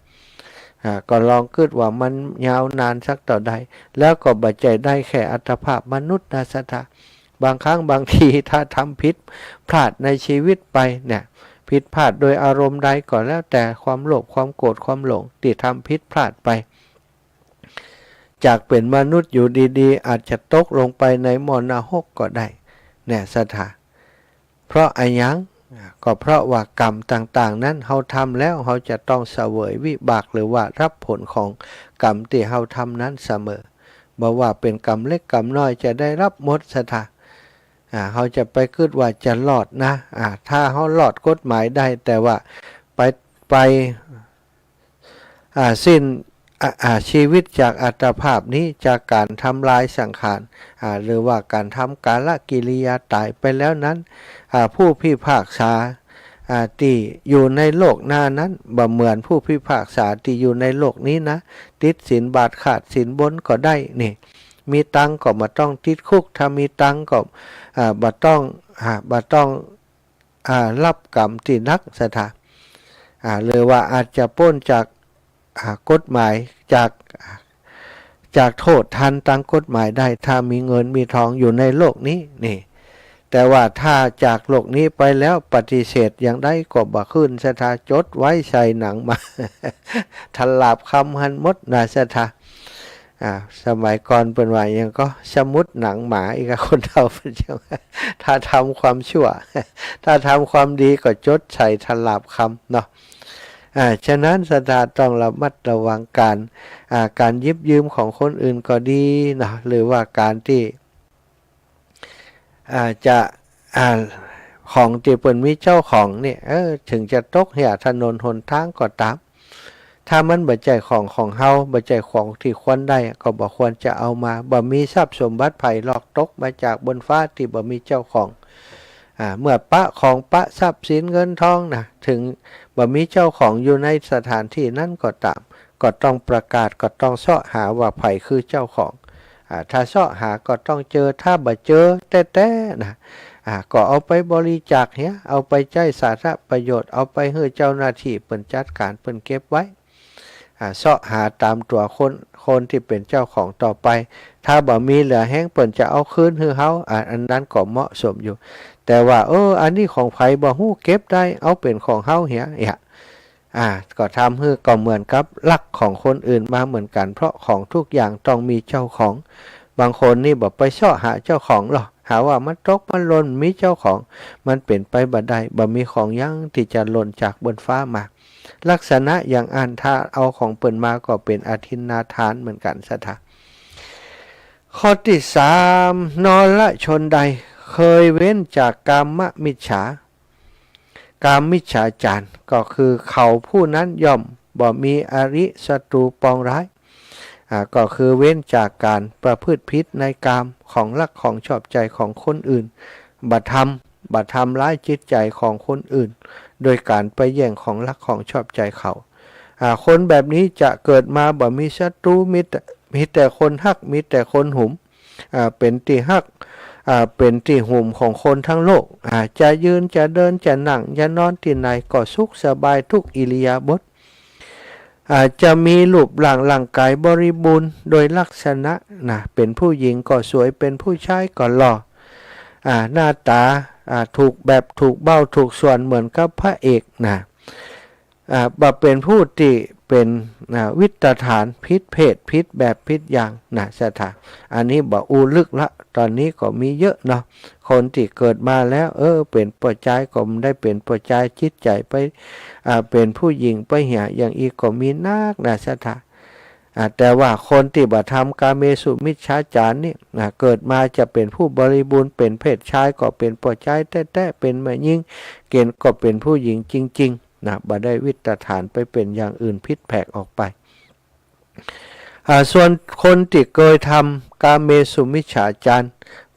อ่า ก็ลองกึ๊ดว่ามันยาวนานสักเต้าใด แล้วก็บ่ใจ้ได้แค่อัตภาพมนุษย์นะศรัทธา บางครั้งบางทีถ้าทำผิดพลาดในชีวิตไปเนี่ย ผิดพลาดโดยอารมณ์ใดก็แล้วแต่ ความโลภ ความโกรธ ความหลง ตี้ทำผิดพลาดไป จากเป๋นมนุษย์อยู่ดีๆ อาจจะตกลงไปในหม้อนรกก็ได้ เนี่ยศรัทธา เพราะอะหยัง อ่า ก็เพราะว่ากรรมต่างๆ นั้นเฮาทำแล้ว เฮาจะต้องเสวยวิบาก หรือว่ารับผลของกรรมตี้เฮาทำนั้นเสมอ บ่ว่าเป๋นกรรมเล็กกรรมน้อย จะได้รับหมดศรัทธา อ่า เฮาจะไปกึ๊ดว่าจะรอดนะ อ่า ถ้าเฮารอดกฎหมายได้ แต่ว่าไป ไป อ่า สิ้น อ่า อ่า ชีวิตจากอัตภาพนี้ จากก๋านทำลายสังขาร อ่า หรือว่าก๋านทำกาลกิริยาต๋ายไปแล้วนั้น อ่า ผู้พิพากษา อ่า ตี้อยู่ในโลกหน้านั้น บ่เหมือนผู้พิพากษาตี้อยู่ในโลกนี้นะ ติดศีลบาตรขาดศีลบนก็ได้นี่ มีตังค์ก็บ่ต้องติดคุก ถ้ามีตังค์ก็ อ่า บ่ต้อง อ่า บ่ต้อง อ่า รับกรรมตี้หนักศรัทธา อ่า หรือว่าอาจจะป๊นจาก อ่า กฎหมาย จาก จากโต้ษตันตางกฎหมายได้ ถ้ามีเงินมีทองอยู่ในโลกนี้นี่ แต่ว่าถ้าจากโลกนี้ไปแล้วปฏิเสธอย่างใดก็บ่คืนศรัทธา จดไว้ใส่หนังหมา ถลาบคำหั้นหมดนะศรัทธา อ่า สมัยก่อนเปิ้นว่าหยังก็สมุดหนังหมา อีกอะ คนเฒ่าเปิ้นจะว่า ถ้าทำความชั่ว ถ้าทำความดีก็จดใส่ถลาบคำเนาะ อ่า ฉะนั้นศรัทธาต้องระมัดระวังก๋าน อ่า ก๋านหยิบยืมของคนอื่นก็ดีเนาะ หรือว่าก๋านตี้ อ่า จะ อ่า ของตี้เปิ้นมีเจ้าของเนี่ย เออ เถิงจะตกเหียถนนหนตางก็ต๋าม ถ้ามันบ่ใจ้ของของเฮา บ่ใจ้ของตี้ควรได้ ก็บ่ควรจะเอามา บ่มีทรัพย์สมบัติใผหรอกตกมาจากบนฟ้าตี้บ่มีเจ้าของ อ่า เมื่อปะของปะทรัพย์สินเงินทองนะ เถิงบ่มีเจ้าของอยู่ในสถานตี้นั้นก็ต๋าม ก็ต้องประกาศ ก็ต้องเซาะหาว่าใผคือเจ้าของ อ่า ถ้าเซาะหาก็ต้องเจอ ถ้าบ่เจอแต๊ๆ นะ อ่า ก็เอาไปบริจาคเหีย เอาไปใจ๊สาธารณประโยชน์ เอาไปหื้อเจ้าหน้าตี้เปิ้นจัดก๋าน เปิ้นเก็บไว้ อ่า เซาะหาต๋ามตั๋วคน คนตี้เป๋นเจ้าของต่อไป ถ้าบ่มีเหลือแฮงเปิ้นจะเอาคืนหื้อเฮา อ่า อันนั้นก็เหมาะสมอยู่ แต่ว่า เออ อันนี้ของใผบ่ฮู้ เก็บได้ เอาเป๋นของเฮาเหีย เหีย อ่า ก็ทำหื้อก็เหมือนกับลักของคนอื่นมาเหมือนกั๋น เพราะของทุกอย่างต้องมีเจ้าของ บางคนนี่บ่ไปเซาะหาเจ้าของหรอก หาว่ามันตกมันหล่นมีเจ้าของ มันเป๋นไปบ่ได้ บ่มีของหยังตี้จะหล่นจากบนฟ้ามา ลักษณะอย่างอั้น ถ้าเอาของเปิ้นมาก็เป๋นอทินนาทานเหมือนกั๋น ศรัทธา ข้อตี้สาม นรชนใดเคยเว้นจากกามมิจฉา กามมิจฉาจาร ก็คือเขาผู้นั้นย่อมบ่มีอริศัตรูปองร้าย อ่า ก็คือเว้นจากก๋านประพฤติผิดในกาม ของรักของชอบใจ๋ของคนอื่น บ่ทำ บ่ทำร้ายจิตใจ๋ของคนอื่น โดยก๋านไปแย่งของรักของชอบใจ๋เขา อ่า คนแบบนี้จะเกิดมาบ่มีศัตรู มีแต่ มีแต่คนฮัก มีแต่คนหุม อ่า เป๋นตี้ฮัก อ่า เป๋นตี้หุมของคนทั้งโลก อ่า จะยืน จะเดิน จะนั่ง จะนอนตี้ไหนก็สุขสบายทุกอิริยาบถ อ่า จะมีรูปร่างร่างก๋ายบริบูรณ์โดยลักษณะนะ เป๋นผู้หญิงก็สวย เป๋นผู้ชายก็หล่อ อ่า หน้าต๋า อ่า ถูกแบบ ถูกเบ้า ถูกส่วนเหมือนกับพระเอกนะ อ่า บ่เป๋นผู้ตี้เป๋น อ่า วิตฐาน ผิดเพศ ผิดแบบ ผิดอย่างนะ ศรัทธา อันนี้บ่อู้ลึกละ ต๋อนนี้ก็มีเยอะเนาะ คนตี้เกิดมาแล้ว เออ เป๋นป้อจายก็บ่ได้เป๋นป้อจาย จิตใจ๋ไป อ่า เป๋นผู้หญิงไปเหีย อย่างอี้ก็มีนักนะ ศรัทธา อ่า แต่ว่าคนตี้บ่ทำกาเมสุมิจฉาจารนี่ อ่า เกิดมาจะเป๋นผู้บริบูรณ์ เป๋นเพศชายก็เป๋นป้อจายแต๊ๆ เป๋นแม่ญิงเก๋นก็เป๋นผู้หญิงจริงๆ นะ บ่ได้วิตฐานไปเป๋นอย่างอื่นผิดแผกออกไป อ่า ส่วนคนตี้เกยทำกาเมสุมิจฉาจาร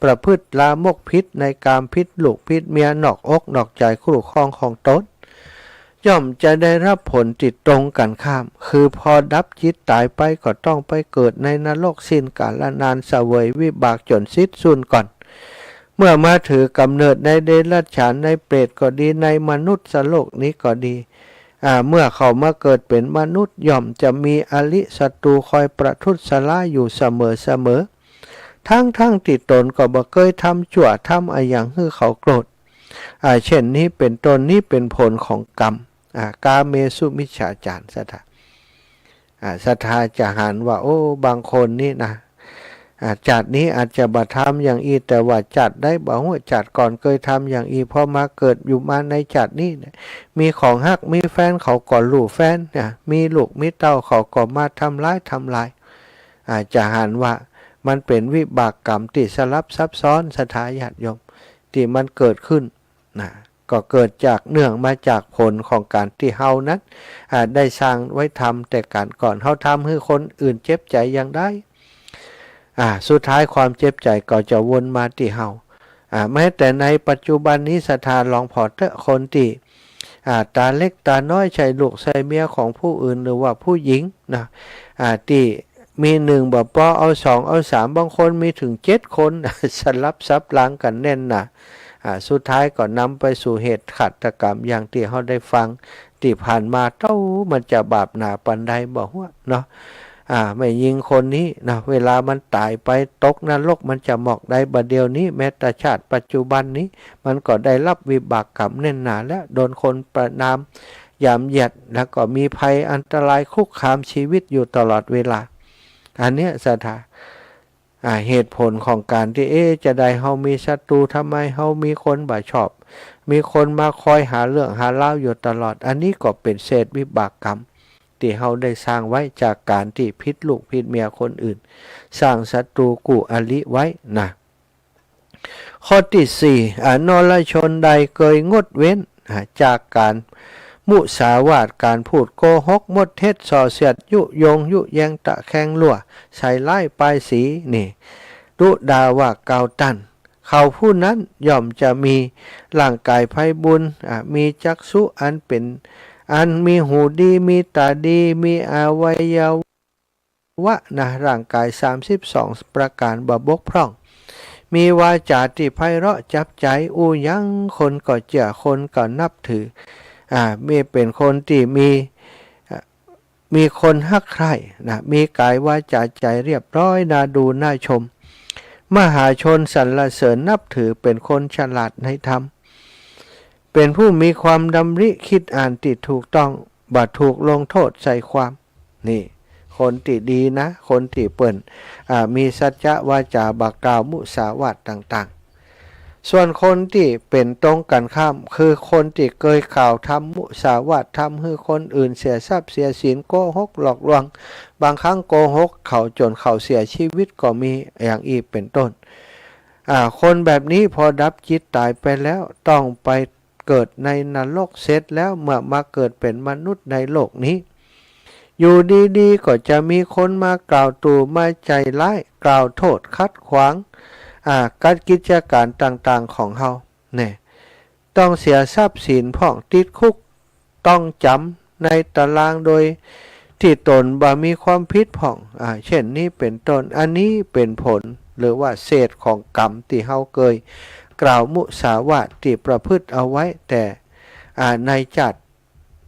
ประพฤติลามกผิดในกาม ผิดลูกผิดเมีย นอกอกนอกใจ๋คู่ครองของตน ย่อมจะได้รับผลตี้ตรงกั๋นข้าม คือพอดับจิตต๋ายไปก็ต้องไปเกิดในนรกสิ้นกาลนาน เสวยวิบากจ๋นสิ้นสุดก่อน เมื่อมาถือกำเนิดในเดรัจฉาน ในเปรตก็ดี ในมนุษย์โลกนี้ก็ดี อ่า เมื่อเขามาเกิดเป๋นมนุษย์ ย่อมจะมีอริศัตรูคอยประทุษร้ายอยู่เสมอๆ ทั้งๆ ตี้ตนก็บ่เกยทำจั่ว ทำอะหยังหื้อเขาโกรธ อ่า เช่นนี้เป๋นต้น นี้เป๋นผลของกรรม อ่า กาเมสุมิจฉาจาร ศรัทธา อ่า ศรัทธาจะหันว่า โอ้ บางคนนี่นะ อ่า จาตินี้อาจจะบ่ทำอย่างอี้ แต่ว่าจาติใดบ่ฮู้ จาติก่อนเกยทำอย่างอี้ พอมาเกิดอยู่มาในจาตินี้เนี่ย มีของฮัก มีแฟนเขาก็ลู่แฟนนะ มีลูกมีเต้าเขาก็มาทำร้าย ทำลาย อ่า จะหันว่ามันเป๋นวิบากกรรมตี้สลับซับซ้อน ศรัทธาญาติโยม ตี้มันเกิดขึ้นนะ ก็เกิดจาก เนื่องมาจากผลของก๋านตี้เฮานั้น อ่า ได้สร้างไว้ทำแต่ก๋านก่อน เฮาทำหื้อคนอื่นเจ็บใจ๋อย่างใด อ่า สุดท้ายความเจ็บใจ๋ก็จะวนมาตี้เฮา อ่า แม้แต่ในปัจจุบันนี้ ศรัทธา ลองผ่อเต๊อะ คนตี้ อ่า ต๋าเล็กต๋าน้อย ใจ้ลูกใจ้เมียของผู้อื่น หรือว่าผู้หญิงนะ อ่า ตี้มีหนึ่งบ่ปอ เอาสอง เอาสาม บางคนมีเถิงเจ็ดคน สลับซับรางกั๋นแน่นหนา อ่า สุดท้ายก็นำไปสู่เหตุฆาตกรรม อย่างตี้เฮาได้ฟังตี้ผ่านมา เต้ามันจะบาปหนาปานใดบ่ฮู้เนาะ อ่า แม่ญิงคนนี้นะ เวลามันต๋ายไปตกนรกมันจะหมอกใด บ่าเดี่ยวนี้ แม้แต่ชาติปัจจุบันนี้ มันก็ได้รับวิบากกรรมแน่นหนาแล้ว โดนคนประณามหยามเหยียด แล้วก็มีภัยอันตรายคุกคามชีวิตอยู่ตลอดเวลา อันเนี้ย ศรัทธา อ่า เหตุผลของก๋านตี้ เอ๊ะ จาใดเฮามีศัตรู ทำไมเฮามีคนบ่ชอบ มีคนมาคอยหาเรื่องหาราวอยู่ตลอด อันนี้ก็เป๋นเศษวิบากกรรม ตี้เฮาได้สร้างไว้จากก๋านตี้ผิดลูกผิดเมียคนอื่น สร้างศัตรูกู้อริไว้นะ ข้อตี้สี่ อ่า นรชนใดเกยงดเว้น อ่า จากก๋าน มุสาวาท ก๋านพูดโกหก มดเท็จ ส่อเสียด ยุยง ยุแยง ตะแคง ลั่ว ใส่ร้าย ป้ายสี นี่ ดุด่า ว่ากล่าวต้าน เขาผู้นั้นย่อมจะมีร่างก๋ายไพบูลย์ อ่า มีจักษุอันเป๋น อันมีหูดี มีต๋าดี มีอวัย วะนะ ร่างก๋ายสามสิบสองประก๋านบ่บกพร่อง มีวาจ๋าตี้ไพเราะจับใจ๋ อู้หยังคนก็เจื้อ คนก็นับถือ อ่า มี เป๋นคนตี้มี อ่า มีคนฮักใคร่นะ มีก๋ายวาจ๋าใจ๋เรียบร้อย น่าดูน่าชม มหาชนสรรเสริญนับถือ เป๋นคนฉลาดในธรรม เป๋นผู้มีความดำริกึ๊ดอ่านตี้ถูกต้อง บ่ถูกลงโต้ษใส่ความ นี่ คนตี้ดีนะ คนตี้เปิ้น อ่า มีสัจจะวาจ๋า บ่กล่าวมุสาวาทต่างๆ ส่วนคนตี้เป๋นตรงกั๋นข้าม คือคนตี้เกยกล่าวธรรม มุสาวาทธรรม หื้อคนอื่นเสียทรัพย์เสียสิน โกหกหลอกลวง บางครั้งโกหกเขาจ๋นเขาเสียจีวิตก็มี อย่างอี้เป๋นต้น อ่า คนแบบนี้พอดับจิตต๋ายไปแล้ว ต้องไปเกิดในนรกเสร็จแล้ว เมื่อมาเกิดเป๋นมนุษย์ในโลกนี้ อยู่ดีๆ ก็จะมีคนมากล่าวตู่ มาใจ๋ร้าย กล่าวโต้ษ ขัดขวาง อ่า กัดกิจก๋านต่างๆ ของเฮา แน่ ต้องเสียทรัพย์สินพ่อง ติดคุก ต้องจ๋ำในต๋ารางโดยตี้ต๋นบ่มีความผิดพ่อง อ่า เช่นนี้เป๋นต้น อันนี้เป๋นผล หรือว่าเศษของกรรมตี้เฮาเกยกล่าวมุสาวาทตี้ประพฤติเอาไว้ แต่ อ่า ในจาติ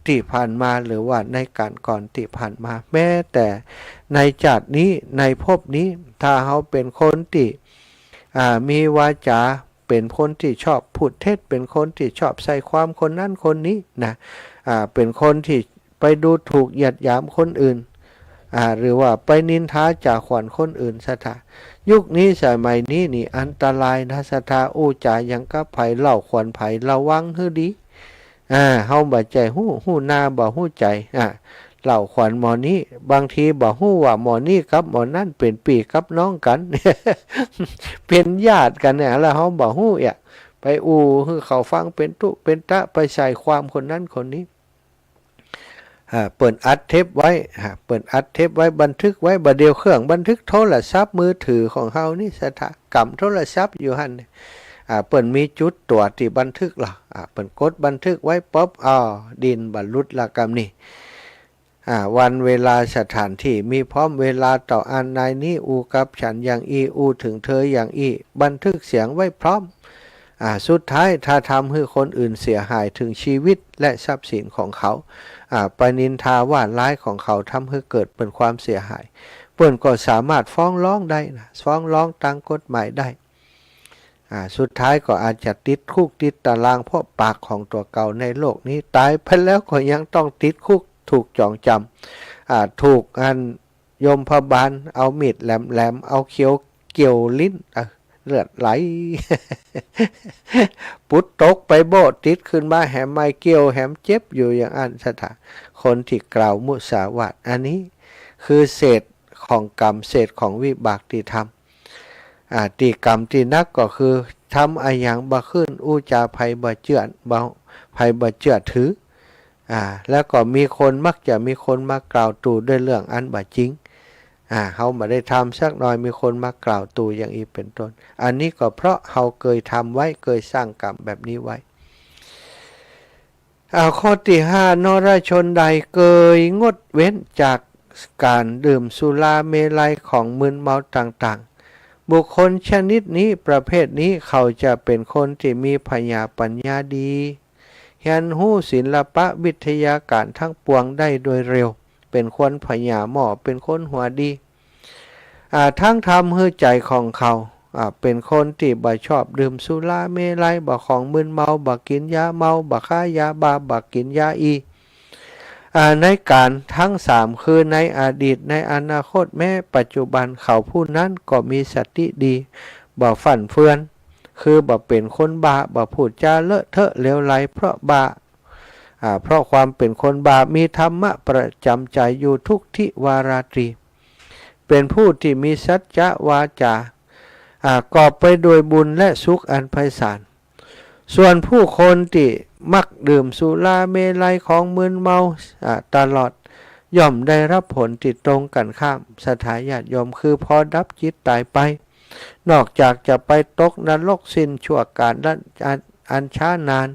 ตี้ผ่านมา หรือว่าในก๋านก่อนตี้ผ่านมา แม้แต่ในจาตินี้ ในภพนี้ ถ้าเฮาเป๋นคนตี้ อ่า มีวาจ๋า เป๋นคนตี้ชอบพูดเท็จ เป๋นคนตี้ชอบใส่ความคนนั้นคนนี้นะ อ่า เป๋นคนตี้ไปดูถูกเหยียดหยามคนอื่น อ่า หรือว่าไปนินทาจ๋าขวัญคนอื่น ศรัทธา ยุคนี้สมัยนี้นี่อันตรายนะ ศรัทธา อู้จ๋าหยังกับใผ เล่าขวัญใผ ระวังหื้อดี อ่า เฮาบ่ใจ้ฮู้ ฮู้หน้าบ่ฮู้ใจ๋ อ่า เล่าขวัญหมอนี้ บางทีบ่ฮู้ว่าหมอนี้กับหมอนั้นเป๋นปี้กับน้องกั๋น เป๋นญาติกั๋นเนี่ย แล้วเฮาบ่ฮู้เอียะ ไปอู้หื้อเขาฟังเป๋นตุ๊เป๋นตะ ไปใส่ความคนนั้นคนนี้ อ่า เปิ้นอัดเทปไว้ อ่า เปิ้นอัดเทปไว้ บันทึกไว้ บ่าเดี่ยวเครื่องบันทึกโทรศัพท์มือถือของเฮานี่ ศรัทธา ก๋ำโทรศัพท์อยู่หั้น อ่า เปิ้นมีจุดตั๋วตี้บันทึกละ อ่า เปิ้นกดบันทึกไว้ปุ๊บ อ้อ ดิ้นบ่หลุดละกำนี้ อ่า วันเวลาสถานที่มีพร้อม เวลาเต้าอั้นนายนี้ อู้กับฉันอย่างอี้ อู้เถิงเธออย่างอี้ บันทึกเสียงไว้พร้อม อ่า สุดท้ายถ้าทำหื้อคนอื่นเสียหายเถิงชีวิตและทรัพย์สินของเขา อ่า ไปนินทาว่าร้ายของเขา ทำหื้อเกิดเป๋นความเสียหาย เปิ้นก็สามารถฟ้องร้องได้นะ ฟ้องร้องตางกฎหมายได้ อ่า สุดท้ายก็อาจจะติดคุกติดต๋าราง เพราะปากของตั๋วเก่าในโลกนี้ ต๋ายไปแล้วก็ยังต้องติดคุก ถูกจองจำ อ่า ถูกอันยมพบาลเอามีดแหลมๆ เอาเขียวเกี่ยวลิ้น เออ เลือดไหล ปุดตกไปโบ้ ติดขึ้นมาแหมไม่เกี่ยว แหมเจ็บอยู่อย่างอั้น ศรัทธา คนตี้กล่าวมุสาวาท อันนี้คือเศษของกรรม เศษของวิบากตี้ทำ อ่า ตี้กรรมตี้หนักก็คือทำอะหยังบ่ขึ้น อู้จ๋าใผบ่เจื้อ บ่ ใผบ่เจื้อถือ อ่า แล้วก็มีคน มักจะมีคนมากล่าวตู่ด้วยเรื่องอันบ่จริง อ่า เฮาบ่ได้ทำสักหน่อย มีคนมากล่าวตู่อย่างอี้เป๋นต้น อันนี้ก็เพราะเฮาเกยทำไว้ เกยสร้างกรรมแบบนี้ไว้ อ่า ข้อตี้ห้า นรชนใดเกยงดเว้นจากก๋านดื่มสุราเมรัย ของมึนเมาต่างๆ บุคคลชนิดนี้ ประเภทนี้ เขาจะเป๋นคนตี้มีผญาปั๋ญญาดี เฮียนฮู้ศิลปะวิทยาก๋านทั้งปวงได้โดยเร็ว เป๋นคนผญาหม้อ เป๋นคนหัวดี อ่า ทั้งทำหื้อใจ๋ของเขา อ่า เป๋นคนตี้บ่ชอบดื่มสุราเมรัย บ่ของมึนเมา บ่กิ๋นยาเมา บ่ค้ายาบ้า บ่กิ๋นยาอี อ่า ในก๋านทั้งสาม คือในอดีต ในอนาคต แม้ปัจจุบัน เขาผู้นั้นก็มีสติดี บ่ฟั่นเฟือน คือบ่เป๋นคนบ้า บ่พูดจ๋าเลอะเทอะเหลวไหลเพราะบ้า อ่า เพราะความเป๋นคนบ้า มีธรรมะประจ๋ำใจ๋อยู่ทุกทิวาราตรี เป๋นผู้ตี้มีสัจจะวาจ๋า อ่า กอบไปด้วยบุญและสุขอันไพศาล ส่วนผู้คนตี้มักดื่มสุราเมรัยของมึนเมา อ่า ตลอด ย่อมได้รับผลตี้ตรงกั๋นข้าม ศรัทธาญาติโยม คือพอดับจิตต๋ายไป นอกจากจะไปตกนรกสิ้นชั่วกาลอัน อันช้านาน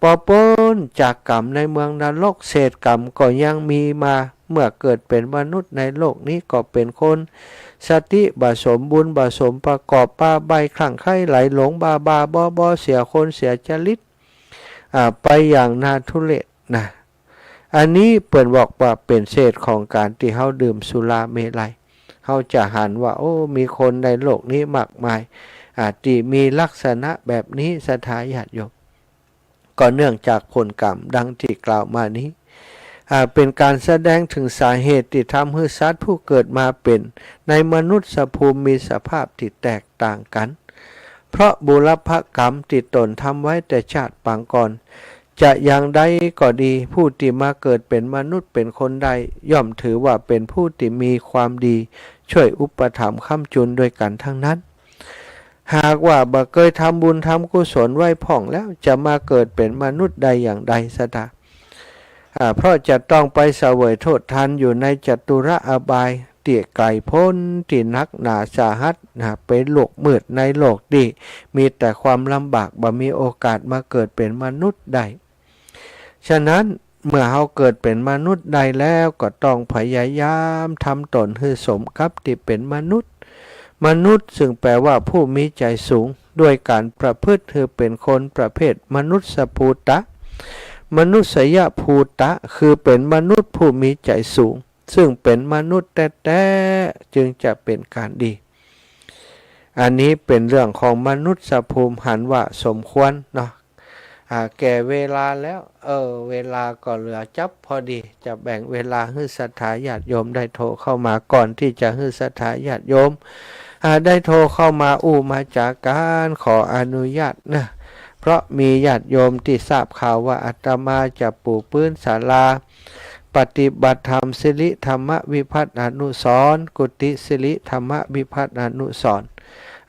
ปอป๊นจากก๋รรมในเมืองนรก เศษก๋รรมก็ยังมีมา เมื่อเกิดเป๋นมนุษย์ในโลกนี้ก็เป๋นคน สติบ่สมบูรณ์บ่สมประกอบ บ้าใบ้คลั่งไคล้ไหลหลง บ้าบ้าบอบอ เสียคนเสียจริต อ่า ไปอย่างน่าทุเรศนะ อันนี้เปิ้นบอกว่าเป๋นเศษของก๋านตี้เฮาดื่มสุราเมรัย เฮาจะหันว่า โอ้ มีคนในโลกนี้มากมาย อ่า ตี้มีลักษณะแบบนี้ ศรัทธาญาติโยม ก็เนื่องจากผลกรรมดังตี้กล่าวมานี้ อ่า เป๋นก๋านแสดงเถิงสาเหตุตี้ทำหื้อสัตว์ผู้เกิดมาเป๋นในมนุษย์ภูมิมีสภาพตี้แตกต่างกั๋น เพราะบุรพกรรมตี้ตนทำไว้แต่ชาติปางก่อน จะอย่างใดก็ดี ผู้ตี้มาเกิดเป๋นมนุษย์เป๋นคนได้ ย่อมถือว่าเป๋นผู้ตี้มีความดี ช่วยอุปถัมภ์ค้ำจุนโดยกั๋นทั้งนั้น หากว่าบ่เกยทำบุญทำกุศลไว้พ่องแล้ว จะมาเกิดเป๋นมนุษย์ได้อย่างใด ศรัทธา อ่า เพราะจะต้องไปเสวยโทษทันอยู่ในจตุรอบายตี้ไก๋ป๊น ตี้หนักหนาสาหัสนะ เป๋นโลกมืดในโลกตี้มีแต่ความลำบาก บ่มีโอกาสมาเกิดเป๋นมนุษย์ได้ ฉะนั้นเมื่อเฮาเกิดเป๋นมนุษย์ได้แล้ว ก็ต้องพยายามทำตนหื้อสมกับตี้เป๋นมนุษย์ มนุษย์ซึ่งแปลว่าผู้มีใจ๋สูง ด้วยก๋านประพฤติหื้อเป๋นคนประเภทมนุสสภูตะ มนุสสยภูตะ คือเป๋นมนุษย์ผู้มีใจ๋สูง ซึ่งเป๋นมนุษย์แต๊ๆ จึงจะเป๋นก๋านดี อันนี้เป๋นเรื่องของมนุสสภูมิ หันว่าสมควรเนาะ อ่า แก่เวลาแล้ว เออ เวลาก็เหลือจั๊บพอดี จะแบ่งเวลาหื้อศรัทธาญาติโยมได้โทรเข้ามา ก่อนตี้จะหื้อศรัทธาญาติโยม อ่า ได้โทรเข้ามาอู้มาจ๋ากั๋น ขออนุญาตนะ เพราะมีญาติโยมตี้ทราบข่าวว่าอาตมาจะปูปื๊นศาลา ปฏิบัติธรรมสิริธรรมวิพัฒน์อนุสรณ์ กุฏิสิริธรรมวิพัฒน์อนุสรณ์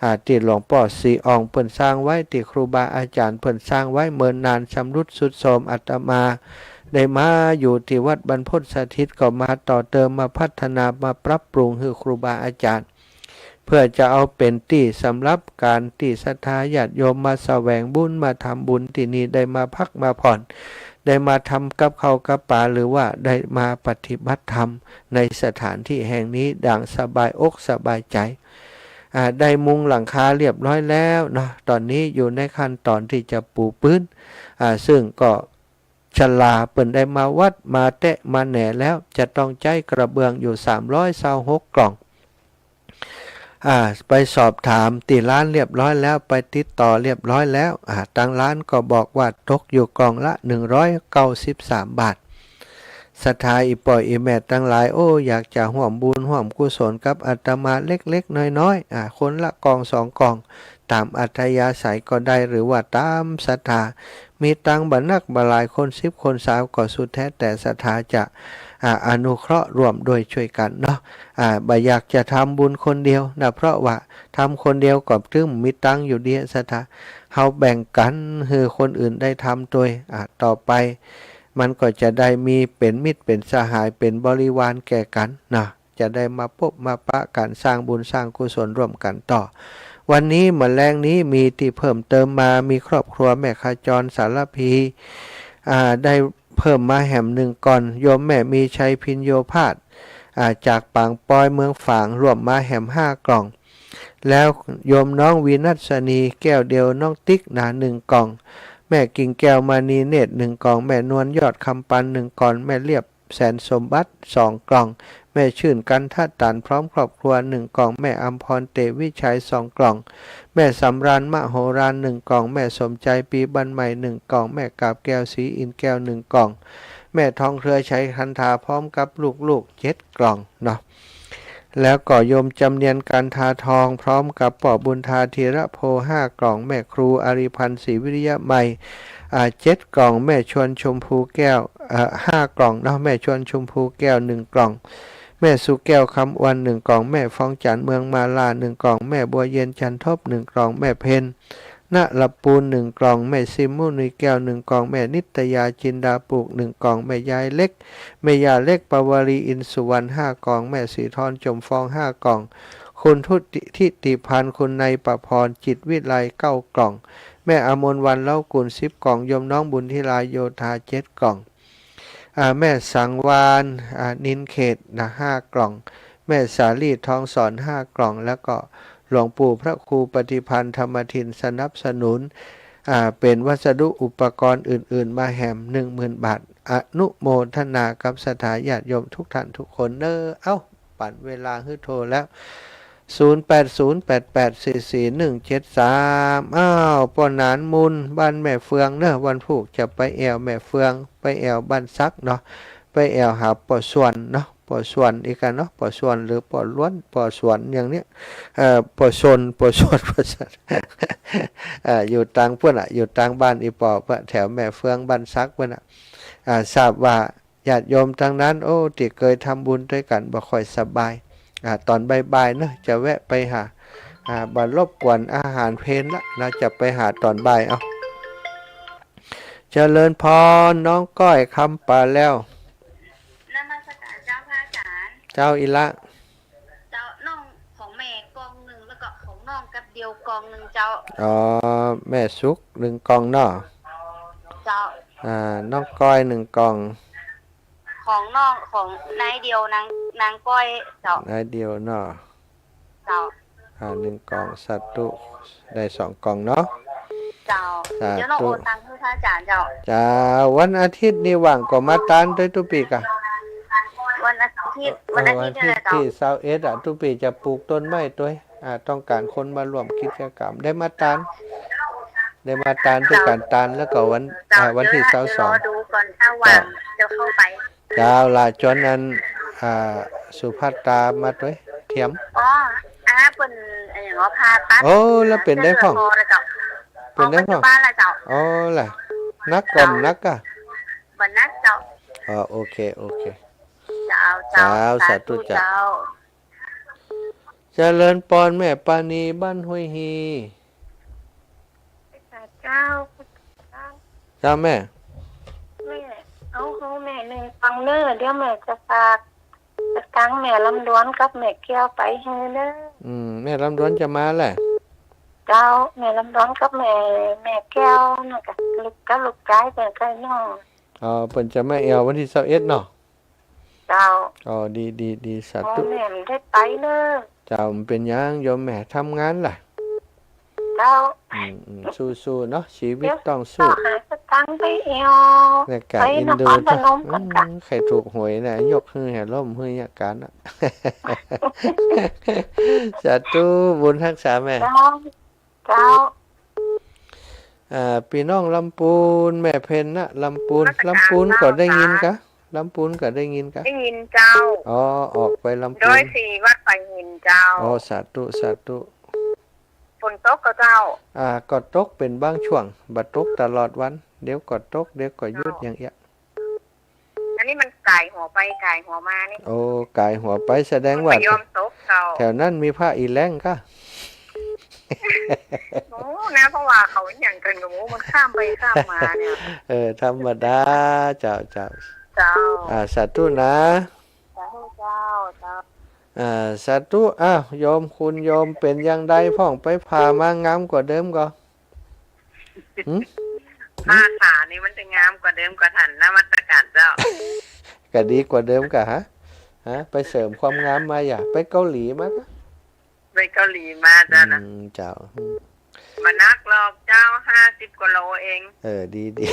อ่า ตี้หลวงป้อศรีอ่องเปิ้นสร้างไว้ ตี้ครูบาอาจ๋ารย์เปิ้นสร้างไว้เมินนาน ชำรุดทรุดโทรม อาตมาได้มาอยู่ตี้วัดบรรพตสถิต ก็มาต่อเติม มาพัฒนา มาปรับปรุงหื้อครูบาอาจ๋ารย์ เพื่อจะเอาเป๋นตี้สำหรับก๋านตี้ศรัทธาญาติโยมมาแสวงบุญ มาทำบุญตี้นี่ ได้มาพักมาผ่อน ได้มาทำกับข้าวกับป๋า หรือว่าได้มาปฏิบัติธรรมในสถานที่แห่งนี้อย่างสบายอกสบายใจ๋ อ่า ได้มุงหลังคาเรียบร้อยแล้วเนาะ ต๋อนนี้อยู่ในขั้นต๋อนตี้จะปูปื๊น อ่า ซึ่งก็ ชลาเปิ้นได้มาวัดมาแตะมาแหนแล้ว จะต้องใจ๊กระเบื้องอยู่สามร้อยซาวหกกล่อง อ่า ไปสอบถามตี้ร้านเรียบร้อยแล้ว ไปติดต่อเรียบร้อยแล้ว อ่า ตางร้านก็บอกว่าตกอยู่กล่องละหนึ่งร้อยเก้าสิบสามบาท ศรัทธาอี่ป้ออี่แม่ตังหลาย โอ้ อยากจะฮ่วมบุญฮ่วมกุศลกับอาตมาเล็กๆ น้อยๆ อ่า คนละกล่องสองกล่อง ต๋ามอัธยาศัยก็ได้ หรือว่าต๋ามศรัทธา มีตังบ่นักบ่หลาย คนสิบคนซาวก็สุดแท้แต่ศรัทธาจะ อ่า อนุเคราะห์ร่วมด้วยช่วยกั๋นเนาะ อ่า บ่อยากจะทำบุญคนเดียวนะ เพราะว่าทำคนเดียวก็ตึงมีตังอยู่ดี ศรัทธา เฮาแบ่งกั๋นหื้อคนอื่นได้ทำตวย อ่า ต่อไปมันก็จะได้มีเป๋นมิตรเป๋นสหาย เป๋นบริวารแก่กั๋นนะ จะได้มาปบมาปะกั๋น สร้างบุญสร้างกุศลร่วมกั๋นต่อ วันนี้เมื่อแลงนี้มีตี้เพิ่มเติมมา มีครอบครัวแม่ขจรสารภี อ่า ได้เพิ่มมาแหมหนึ่งกล่อง โยมแม่มีชัยพิญโญภาส อ่า จากปางปอยเมืองฝาง ร่วมมาแหมห้ากล่อง แล้วโยมน้องวีนัสนีแก้วเดียว น้องติ๊กนะ หนึ่งกล่อง แม่กิ่งแก้วมณีเนตร หนึ่งกล่อง แม่นวลยอดคำปัน หนึ่งกล่อง แม่เลียบ แสนสมบัติ สองกล่อง แม่ชื่นกันทะตานพร้อมครอบครัว หนึ่งกล่อง แม่อำพรเตวิชัย สองกล่อง แม่สำราญมโหฬาร หนึ่งกล่อง แม่สมใจปีบันใหม่ หนึ่งกล่อง แม่กาบแก้วศรีอินทร์แก้ว หนึ่งกล่อง แม่ทองเครือชัยคันธาพร้อมกับลูกๆ เจ็ดกล่องเนาะ แล้วก็โยมจำเนียนกันทาทอง พร้อมกับป้อบุญธาธีระโพ ห้ากล่อง แม่ครูอารีพันธ์ศรีวิริยะไมย อ่า เจ็ดกล่อง แม่ชวนชมพูแก้ว เอ่อ ห้ากล่องเนาะ แม่ชวนชมพูแก้ว หนึ่งกล่อง แม่สุแก้วคำอวน หนึ่งกล่อง แม่ฟองจันทร์เมืองมาลา หนึ่งกล่อง แม่บัวเย็นจันทบ หนึ่งกล่อง แม่เพ็ญ นรปูนหนึ่งกล่อง แม่ซิมมุนีแก้วหนึ่งกล่อง แม่นิตยาจินดาปลูกหนึ่งกล่อง แม่ยายเล็ก แม่ย่าเล็กปวารีอินสุวรรณห้ากล่อง แม่สีทรจมฟองห้ากล่อง คุณทุติ ทิติพันธ์ คุณนายประพรจิตวิไลเก้ากล่อง แม่อมรวรรณเล้ากุลสิบกล่อง โยมน้องบุญธิลาโยธาเจ็ดกล่อง อ่า แม่สังวาล อ่า นินเขตนะ ห้ากล่อง แม่สาลีทองสอนห้ากล่อง แล้วก็หลวงปู่พระครูปฏิพันธ์ธรรมทินสนับสนุน อ่า เป๋นวัสดุอุปกรณ์อื่นๆ มาแหมหนึ่งหมื่นบาท อนุโมทนากับศรัทธาญาติโยมทุกท่านทุกคนเน้อ เอ้า ปั๋นเวลาหื้อโทรแล้ว ศูนย์แปดศูนย์แปดแปดสี่สี่หนึ่งเจ็ดสาม อ้าว ป้อหนานมูล บ้านแม่เฟืองเน้อ วันพูกจะไปแอ่วแม่เฟือง ไปแอ่วบ้านสักเนาะ ไปแอ่วหาป้อส่วนเนาะ ป้อส่วนอีกกั๋นเนาะ ป้อส่วนหรือป้อล้วน ป้อส่วนอย่างเนี้ย เอ่อ ป้อสน ป้อสน ป้อสน เอ่อ อยู่ตางปู๊นอะ อยู่ตางบ้านอี่ป้อเปิ้น แถวแม่เฟืองบ้านสักปู๊นอะ อ่า ทราบว่า ญาติโยมตังนั้น โอ้ ตี้เกยทำบุญตวยกั๋นบ่ค่อยสบาย อ่า ต๋อนบ่ายๆ เนาะ จะแวะไปหา อ่า บ่รบกวนอาหารเพลละ น่าจะไปหาต๋อนบ่ายเอา เจริญพร น้องก้อยคำป่าแลว นมัสการเจ้าพระอาจารย์ เจ้า อี่ละ เจ้า น้องของแม่กล่องนึ่ง แล้วก็ของน้องกับเดี่ยวกล่องนึ่งเจ้า อ๋อ แม่สุขนึ่งกล่องเนาะ เจ้า อ่า น้องก้อยนึ่งกล่อง ของน้อง ของนายเดี่ยว นาง นางก้อยเจ้า นายเดี่ยวเนาะ เจ้า อ่า นึ่งกล่อง สาธุ ได้สองกล่องเนาะ เจ้า สาธุ เดี๋ยวน้องโอนตังค์หื้อพระอาจารย์เจ้า เจ้า วันอาทิตย์นี่ว่างก็มาตานตวยตุ๊ปี้ก่ะ วันอาทิตย์ เอ่อ วันอาทิตย์ วันอาทิตย์ นี่แหละเจ้า ตี้ซาวเอ็ดอะ ตุ๊ปี้จะปลูกต้นไม้ตวย อ่า ต้องก๋านคนมาร่วมกิจกรรม ได้มาตาน ได้มาตานตวยกั๋น ตาน แล้วก็วัน เจ้า อ่า วันตี้ เดี๋ยว ซาวสอง เดี๋ยวรอดูก่อน ถ้าว่าง เจ้า เดี๋ยวเข้าไป เจ้า ละจ๋อนอัน อ่า สุภัตตามาตวย เทียม อ๋อ อ่า เปิ้น เอ่อ หมอผ่าตัด โอ้ แล้วเป๋นใดพ่อง เจ้า เป๋นใดพ่อง อ๋อ ปัจจุบันละเจ้า อ๋อ ละ หนักก่อบ่หนักก่ะ บ่หนักเจ้า อ๋อ โอเค โอเค เจ้า เจ้า เจ้า สาธุ สาธุเจ้า เจ้า เจริญปอนแม่ปานีบ้านห้วยฮี เจ้า เจ้าแม่ แม่ เอาหื้อแม่นึ่งกล่องเน้อ เดี๋ยวแม่จะฝากสตางค์แม่ลำดวนกับแม่แก้วไปหื้อเน้อ อืม แม่ลำดวนจะมาแหละ เจ้า แม่ลำดวนกับแม่ แม่แก้วนั่นกะ ลูกกับลูกจายเปิ้นกับน้อง อ๋อ เปิ้นจะมาแอ่ววันตี้ซาวเอ็ดเนาะ เจ้า อ๋อ ดี ดี ดี สาธุ โอ้ แม่บ่ได้ไปเน้อ เจ้า บ่เป๋นหยัง โยมแม่ทำงานล่ะ เจ้า อืม อืม สู้ๆ เนาะ ชีวิตต้องสู้ เดี๋ยวหาสตางค์ไปแอ่ว เนี่ยกะ ไป เอ็นดู นครพนมก่อนกะ อืม ใค่ถูกหวยนะ ยกหื้อแหล่มหื้อเนี่ยก๋านนะ สาธุ บุญฮักษาแม่ เจ้า เจ้า อ่า ปี้น้องลำปูน แม่เพ็ญนะ ลำปูน นมัสการ ลำปูนก็ได้ยินกะ เจ้า ลำปูนก็ได้ยินกะ ได้ยินเจ้า อ๋อ ออกไปลำปูน โดยที่วัดป่าหินเจ้า อ๋อ สาธุ สาธุ ฝนตกก่อเจ้า อ่า ก็ตกเป๋นบางช่วง บ่ตกตลอดวัน เดี๋ยวก็ตก เดี๋ยวก็หยุด เจ้า อย่างเอี้ย อันนี้มันก๋ายหัวไปก๋ายหัวมานี่ โอ้ ก๋ายหัวไป แสดงว่า มันบ่ยอมตกเจ้า แถวนั้นมีผ้าอี้แล้งกะ โอ้ นะ เพราะว่าเขาอะหยังกั๋นก็บ่ฮู้ มันข้ามไปข้ามมาเนี่ย เออ ธรรมดา เจ้า เจ้า เจ้า อ่า สาธุนะ สาธุเจ้า เจ้า อ่า สาธุ อ้าว โยม คุณโยมเป๋นอย่างใดพ่อง ไปผ่ามางามกว่าเดิมก่อ หึ ผ่าขานี่มันจะงามกว่าเดิมก่อ ท่าน นมัสการเจ้า ก็ดีกว่าเดิมก่อฮะ ฮะ ไปเสริมความงามมาอย่า ไปเกาหลีมาก่อ ไปเกาหลีมาเจ้านะ อืม เจ้า บ่หนักหรอกเจ้า ห้าสิบกว่าโลเอง เออ ดี ดี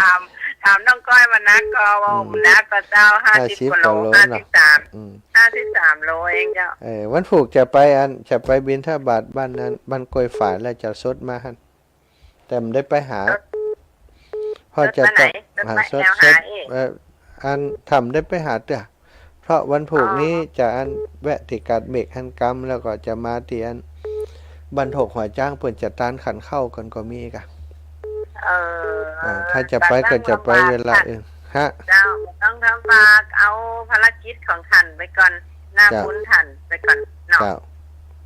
ถาม ถามน้องก้อยบ่หนักก่อ ว่า อืม บ่หนักก่อเจ้า ห้าสิบ ห้าสิบกว่าโล กว่าโลเนาะ ห้าสิบสาม อืม ห้าสิบสามโลเองเจ้า เออ วันพูกจะไปอัน จะไปบิณฑบาตบ้านนั้น บ้านกล้วยฝาย แล้วจะสดมาหั่น แต่บ่ได้ไปหา สด เพราะจะต้อง สดมาไหน สดมา หาสด แอวหา สด เอง เอ่อ อัน ถ้าบ่ได้ไปหาเตื้อ เพราะวันพูกนี้ อ๋อ จะอันแวะตี้กาดเม็กหั้นกำ แล้วก็จะมาตี้อันบ้านโถกหัวจ๊าง เปิ้นจะตานขันข้าวกั๋นก็มีก่ะ เออ อ่า ถ้าจะไปก็จะไปเวลาอื่น ฮะ เจ้า บ่ต้องลำบาก เอาภารกิจของท่านไปก่อน หน้า เจ้า บุญท่านไปก่อนเนาะ เจ้า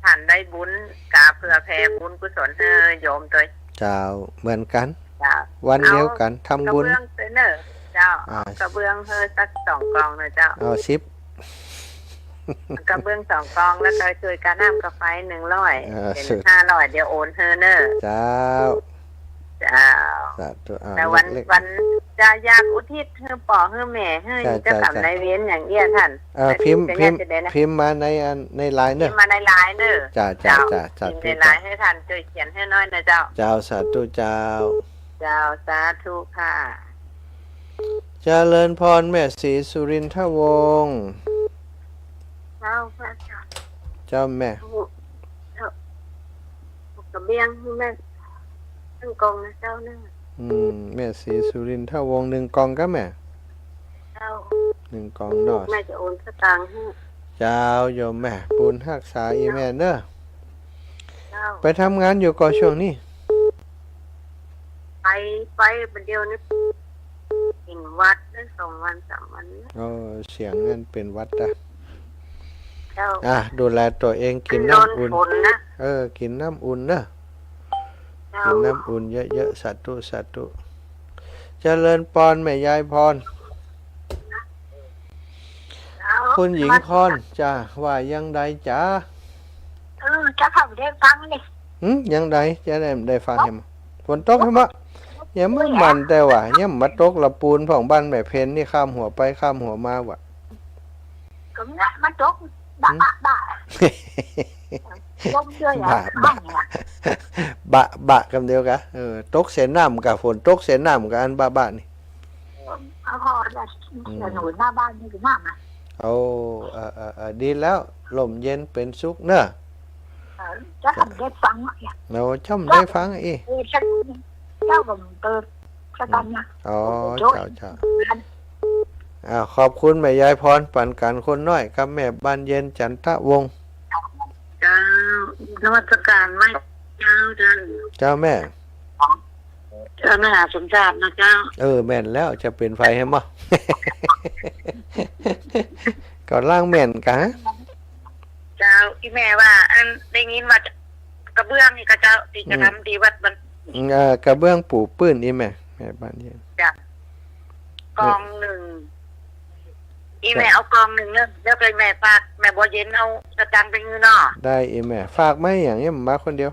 ท่านได้บุญ ก๋าเผื่อแผ่บุญกุศลหื้อโยมตวย เจ้า เหมือนกั๋น เจ้า วันเดียวกั๋น เอา ทำบุญ กระเบื้องตวยเน่อ เจ้า อ่า เอากระเบื้องหื้อสักสองกองเน่อเจ้า เอาสิบ กระเบื้องสองกอง แล้วก็ช่วยค่าน้ำค่าไฟหนึ่งร้อย เออ เป๋นห้าร้อย เดี๋ยวโอนหื้อเน่อ เจ้า เจ้า สาธุ อ่า แต่วัน เล็กๆ วันจะอยากอุทิศหื้อป้อหื้อแม่หื้อ ใช่ เจ้ากรรม ใช่ นายเวรอย่างเอี้ยท่าน เอ่อ พิมพ์ พิมพ์ จะได้นะ พิมพ์มาในอัน ในไลน์เน่อ พิมพ์มาในไลน์เน่อ จ้า จ้า เจ้า จ้า สาธุ พิมพ์ในไลน์ จ้า หื้อท่านช่วยเขียนหื้อหน้อยเน่อเจ้า เจ้า สาธุ เจ้า เจ้า สาธุค่ะ เจริญพรแม่ศรีสุรินทวงศ์ เจ้า พระอาจารย์ เจ้าแม่ เจ้า กระเบื้องหื้อแม่หนึ่งกองเน่อเจ้าเน่อ อืม แม่ศรีสุรินทวงศ์ หนึ่งกองก้าแม่ เจ้า หนึ่งกองเนาะ แม่จะโอนสตางค์หื้อ เจ้า โยมแม่ บุญฮักษาอี้แม่เน่อ เจ้า ไปทำงานอยู่ก่อช่วงนี้ ไป ไปบัดเดี๋ยวนี้ เป๋นหวัดได้สองวันสามวันแล้ว โอ้ เสียงนั่นเป๋นหวัดนะ เจ้า อ่ะ ดูแลตั๋วเอง กิ๋นน้ำอุ่น มันโดนฝนนะ เออ กิ๋นน้ำอุ่นเน่อ เจ้า กิ๋นน้ำอุ่นเยอะๆ สาธุ สาธุ เจริญปอนแม่ยายพร เจ้า คุณหญิงพรจ้า ว่าอย่างใดจ๊ะ เออ เจ้าข้าบ่ได้ฟังนี่ หืม อย่างใด จะได้ ได้ฟังแหม ฝนตกแหม ยังบ่หมั่นแต่ว่า ยังมาตกละปูนของบ้านแม่เพ็ญนี่ ข้ามหัวไปข้ามหัวมาว่ะ ก็เนี่ยมันตก บะ หืม บะ บะ ลมด้วยอะ บะ บะ บ้างเนี่ย บะ บะกำเดียวกะ เออ ตกเสน้ำกะ ฝนตกเสน้ำกะ อันบะ บะนี่ เอาพอละ อืม เสียหนูหน้าบ้านนี่คือมากนะ โอ้ เออ เออ เออ ดีแล้ว ร่มเย็นเป๋นสุขเน่อ เออ เจ้าบ่ได้ฟังอะ โอ้ เจ้าบ่ได้ฟังอี้ เออ เจ้า เจ้าก็เปิด สตางค์นะ อ๋อ โอ้โห เจ้า เจ้า อ่า ขอบคุณแม่ยายพร ปั๋นกั๋นคนน้อย กับแม่บานเย็น จันทวงศ์ เจ้า นมัสการไหว้เจ้า เจ้า เจ้าแม่ เจ้าแม่หาสมชาตินะเจ้า เออ แม่นแล้ว จะเป๋นใผแหม ก็ลางแม่นกะ เจ้า อีแม่ว่า อัน ได้ยินว่ากระเบื้องนี่กะเจ้า ตี้จะทำตี้วัดบ้าน อืม เอ่อ กระเบื้องปูพื้นอีแม่ แม่บานเย็น จ้ะ กองหนึ่ง อีแม่เอากองหนึ่งเน่อ แล้วก็แม่ฝาก แม่บัวเย็นเอาสตางค์ไปหื้อเนาะ ได้อีแม่ ฝากมาอย่างเนี้ย มาคนเดียว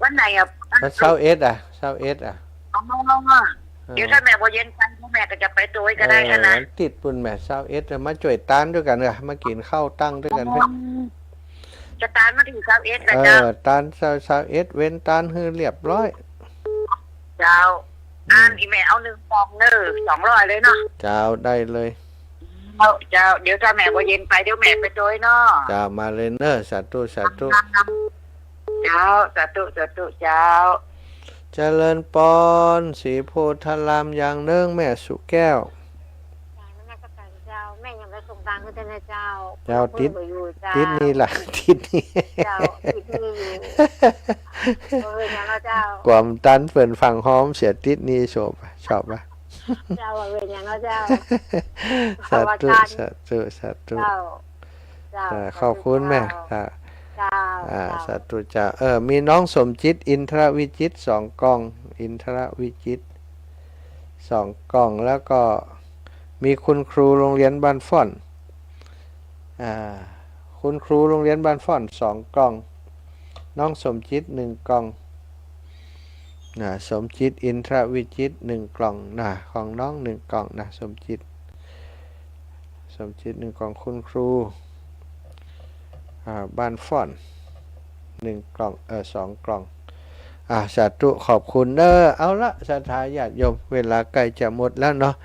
วันไหนอะ วันซาวเอ็ดอะ ซาวเอ็ดอะ อ๋อ เดี๋ยวถ้าแม่บัวเย็นไป แม่ก็จะไปตวยก็ได้ เออ อันนั้น วันอาทิตย์ปู้นแม่ ซาวเอ็ดอะ มาจ้วยตานตวยกั๋นอะ มากิ๋นข้าวตั้งตวยกั๋น อ๋อ จะตานมาถึงซาวเอ็ดนะเจ้า เออ ตานซาว ซาวเอ็ด เว้นตานหื้อเรียบร้อย เจ้า อืม อันอีแม่เอาหนึ่งกองเน่อ สองร้อยเลยเนาะ เจ้า ได้เลย เจ้า เจ้า เดี๋ยวถ้าแม่บัวเย็นไป เดี๋ยวแม่ไปตวยเนาะ เจ้า มาเลยเน่อ สาธุ สาธุ เจ้า สาธุ สาธุ เจ้า เจริญปอน ศรีโพธารามอย่างเนิ่ง แม่สุแก้ว กราบนมัสการเจ้า แม่ยังไปส่งตังค์ให้เจ้านะเจ้า เจ้า คนละ ติด คนละอยู่เจ้า ติดหนี้ละ ติดหนี้ เจ้า ติดหนี้อยู่ เออ อย่างนั้นเจ้า ความตันเปิ้นฟังฮ้อมเสียติดหนี้ โฉบ ชอบปะ เจ้า เออ อย่างนั้นเจ้า สาธุ สาธุ สาธุ เจ้า เจ้า อ่า ขอบคุณแม่ เจ้า อ่า เจ้า สาธุเจ้า เออ มีน้องสมจิต อินทรวิจิตร สองกล่อง อินทรวิจิตร สองกล่อง แล้วก็มีคุณครูโรงเรียนบ้านฟ้อน อ่า คุณครูโรงเรียนบ้านฟ้อน สองกล่อง น้องสมจิต หนึ่งกล่อง นะ สมจิต อินทรวิจิตร หนึ่งกล่อง นะ ของน้อง หนึ่งกล่อง นะ สมจิต สมจิต หนึ่งกล่อง คุณครู อ่า บ้านฟ้อน หนึ่งกล่อง เอ่อ สองกล่อง อ่า สาธุ ขอบคุณเน่อ เอาละ ศรัทธาญาติโยม เวลาใก้จะหมดแล้วเนาะ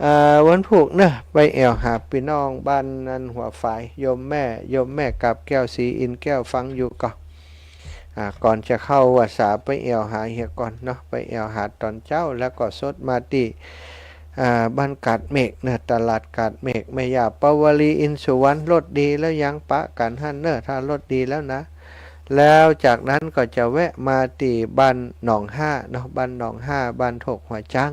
อ่า วันพูกเน่อ ไปแอ่วหาปี้น้องบ้านอันหัวฝาย โยมแม่ โยมแม่กาบแก้ว ศรีอินทร์แก้ว ฟังอยู่ก่อ อ่า ก่อนจะเข้าวัสสา ไปแอ่วหาเหียก่อนเนาะ ไปแอ่วหาต๋อนเจ๊า แล้วก็สดมาตี้ อ่า บ้านกาดเมฆเน่อ ตลาดกาดเมฆ แม่ย่าปาวลี อินทร์สุวรรณ รถดีแล้วยัง ปะกั๋นหั้นเน่อ ถ้ารถดีแล้วนะ แล้วจากนั้นก็จะแวะมาตี้บ้านหนองห้าเนาะ บ้านหนองห้า บ้านถกหัวจ๊าง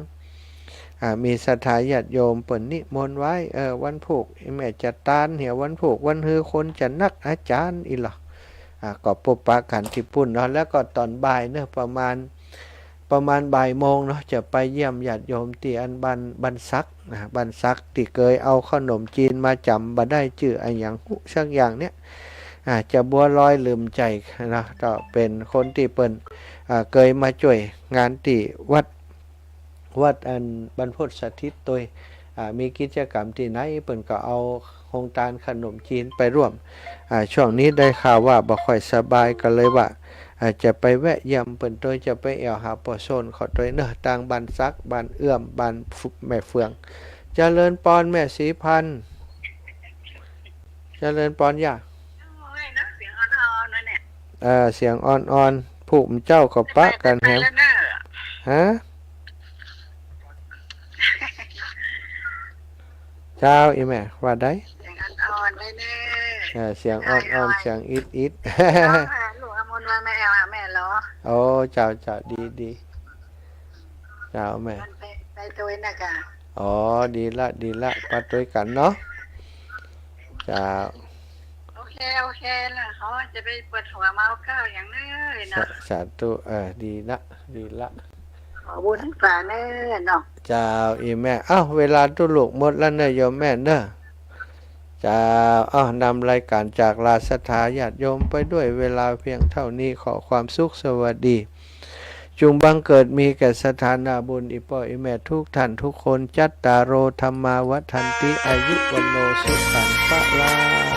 อ่า มีศรัทธาญาติโยมเปิ้นนิมนต์ไว้ เออ วันพูก แม่จะตานเหียวันพูก วันฮือคนจะนัก อาจ๋ารย์อี้เหรอ อ่า ก็ปบปะกั๋นตี้ปุ้นเนาะ แล้วก็ต๋อนบ่ายเนาะ ประมาณ ประมาณบ่ายโมงเนาะ จะไปเยี่ยมญาติโยมตี้อันบ้าน บ้านสักนะ บ้านสักตี้เกยเอาเข้าหนมจีนมาจ๋ำบ่ได้จื้ออะหยังสักอย่างเนี่ย อ่า จะบัวลอยลืมใจ๋เนาะ ก็เป๋นคนตี้เปิ้น อ่า เกยมาจ้วยงานตี้วัด วัดอันบรรพตสถิตตวย อ่า มีกิจกรรมตี้ไหนเปิ้นก็เอาโฮงตานเข้าหนมจีนไปร่วม อ่า ช่วงนี้ได้ข่าวว่าบ่ค่อยสบายก็เลยว่า อ่า จะไปแวะเยี่ยมเปิ้นตวย จะไปแอ่วหาป้อโซนเขาตวยเนาะ ตางบ้านสัก บ้านเอื้อม บ้านแม่เฟือง เจริญปอนแม่ศรีพันธุ์ เจริญปอนย่า โอ้ยเนาะ เสียงอ่อนๆ นั่นแหละ เออ เสียงอ่อนๆ ผู้เจ้าก็ปะกั๋นแหม ไปแล้วเนอะ ฮะ เจ้า อี่แม่ ว่าใด เสียงอ่อนๆ เลยเนอะ เออ เสียงอ่อนๆ เสียงอิดๆ ลูกอมนว่าแม่แอ่วหาแม่เหรอ โอ้ เจ้า เจ้า ดี ดี เจ้าแม่ มันไป ไปตวยนะกะ อ๋อ ดีละ ดีละ ไปตวยกั๋นเนาะ เจ้า โอเค โอเคละ เขาจะไปปวดหัวเมาเก้าอย่างนั้นเลยเนาะ สา สาธุ เออ ดีละ ดีละ ขอบุญฝากเนอะเนาะ เจ้า อี่แม่ อ้าว เวลาตุ๊ลูกหมดแล้วเนอะโยมแม่เนอะ เจ้า อ้าว นำรายการจากลาศรัทธาญาติโยมไปด้วยเวลาเพียงเท่านี้ ขอความสุขสวัสดี จุ่งบังเกิดมีแก่ศรัทธานาบุญอี่ป้ออี่แม่ทุกท่านทุกคน จัตตาโร ธัมมา วัฑฒันติ อายุ วัณโณ สุขัง พลัง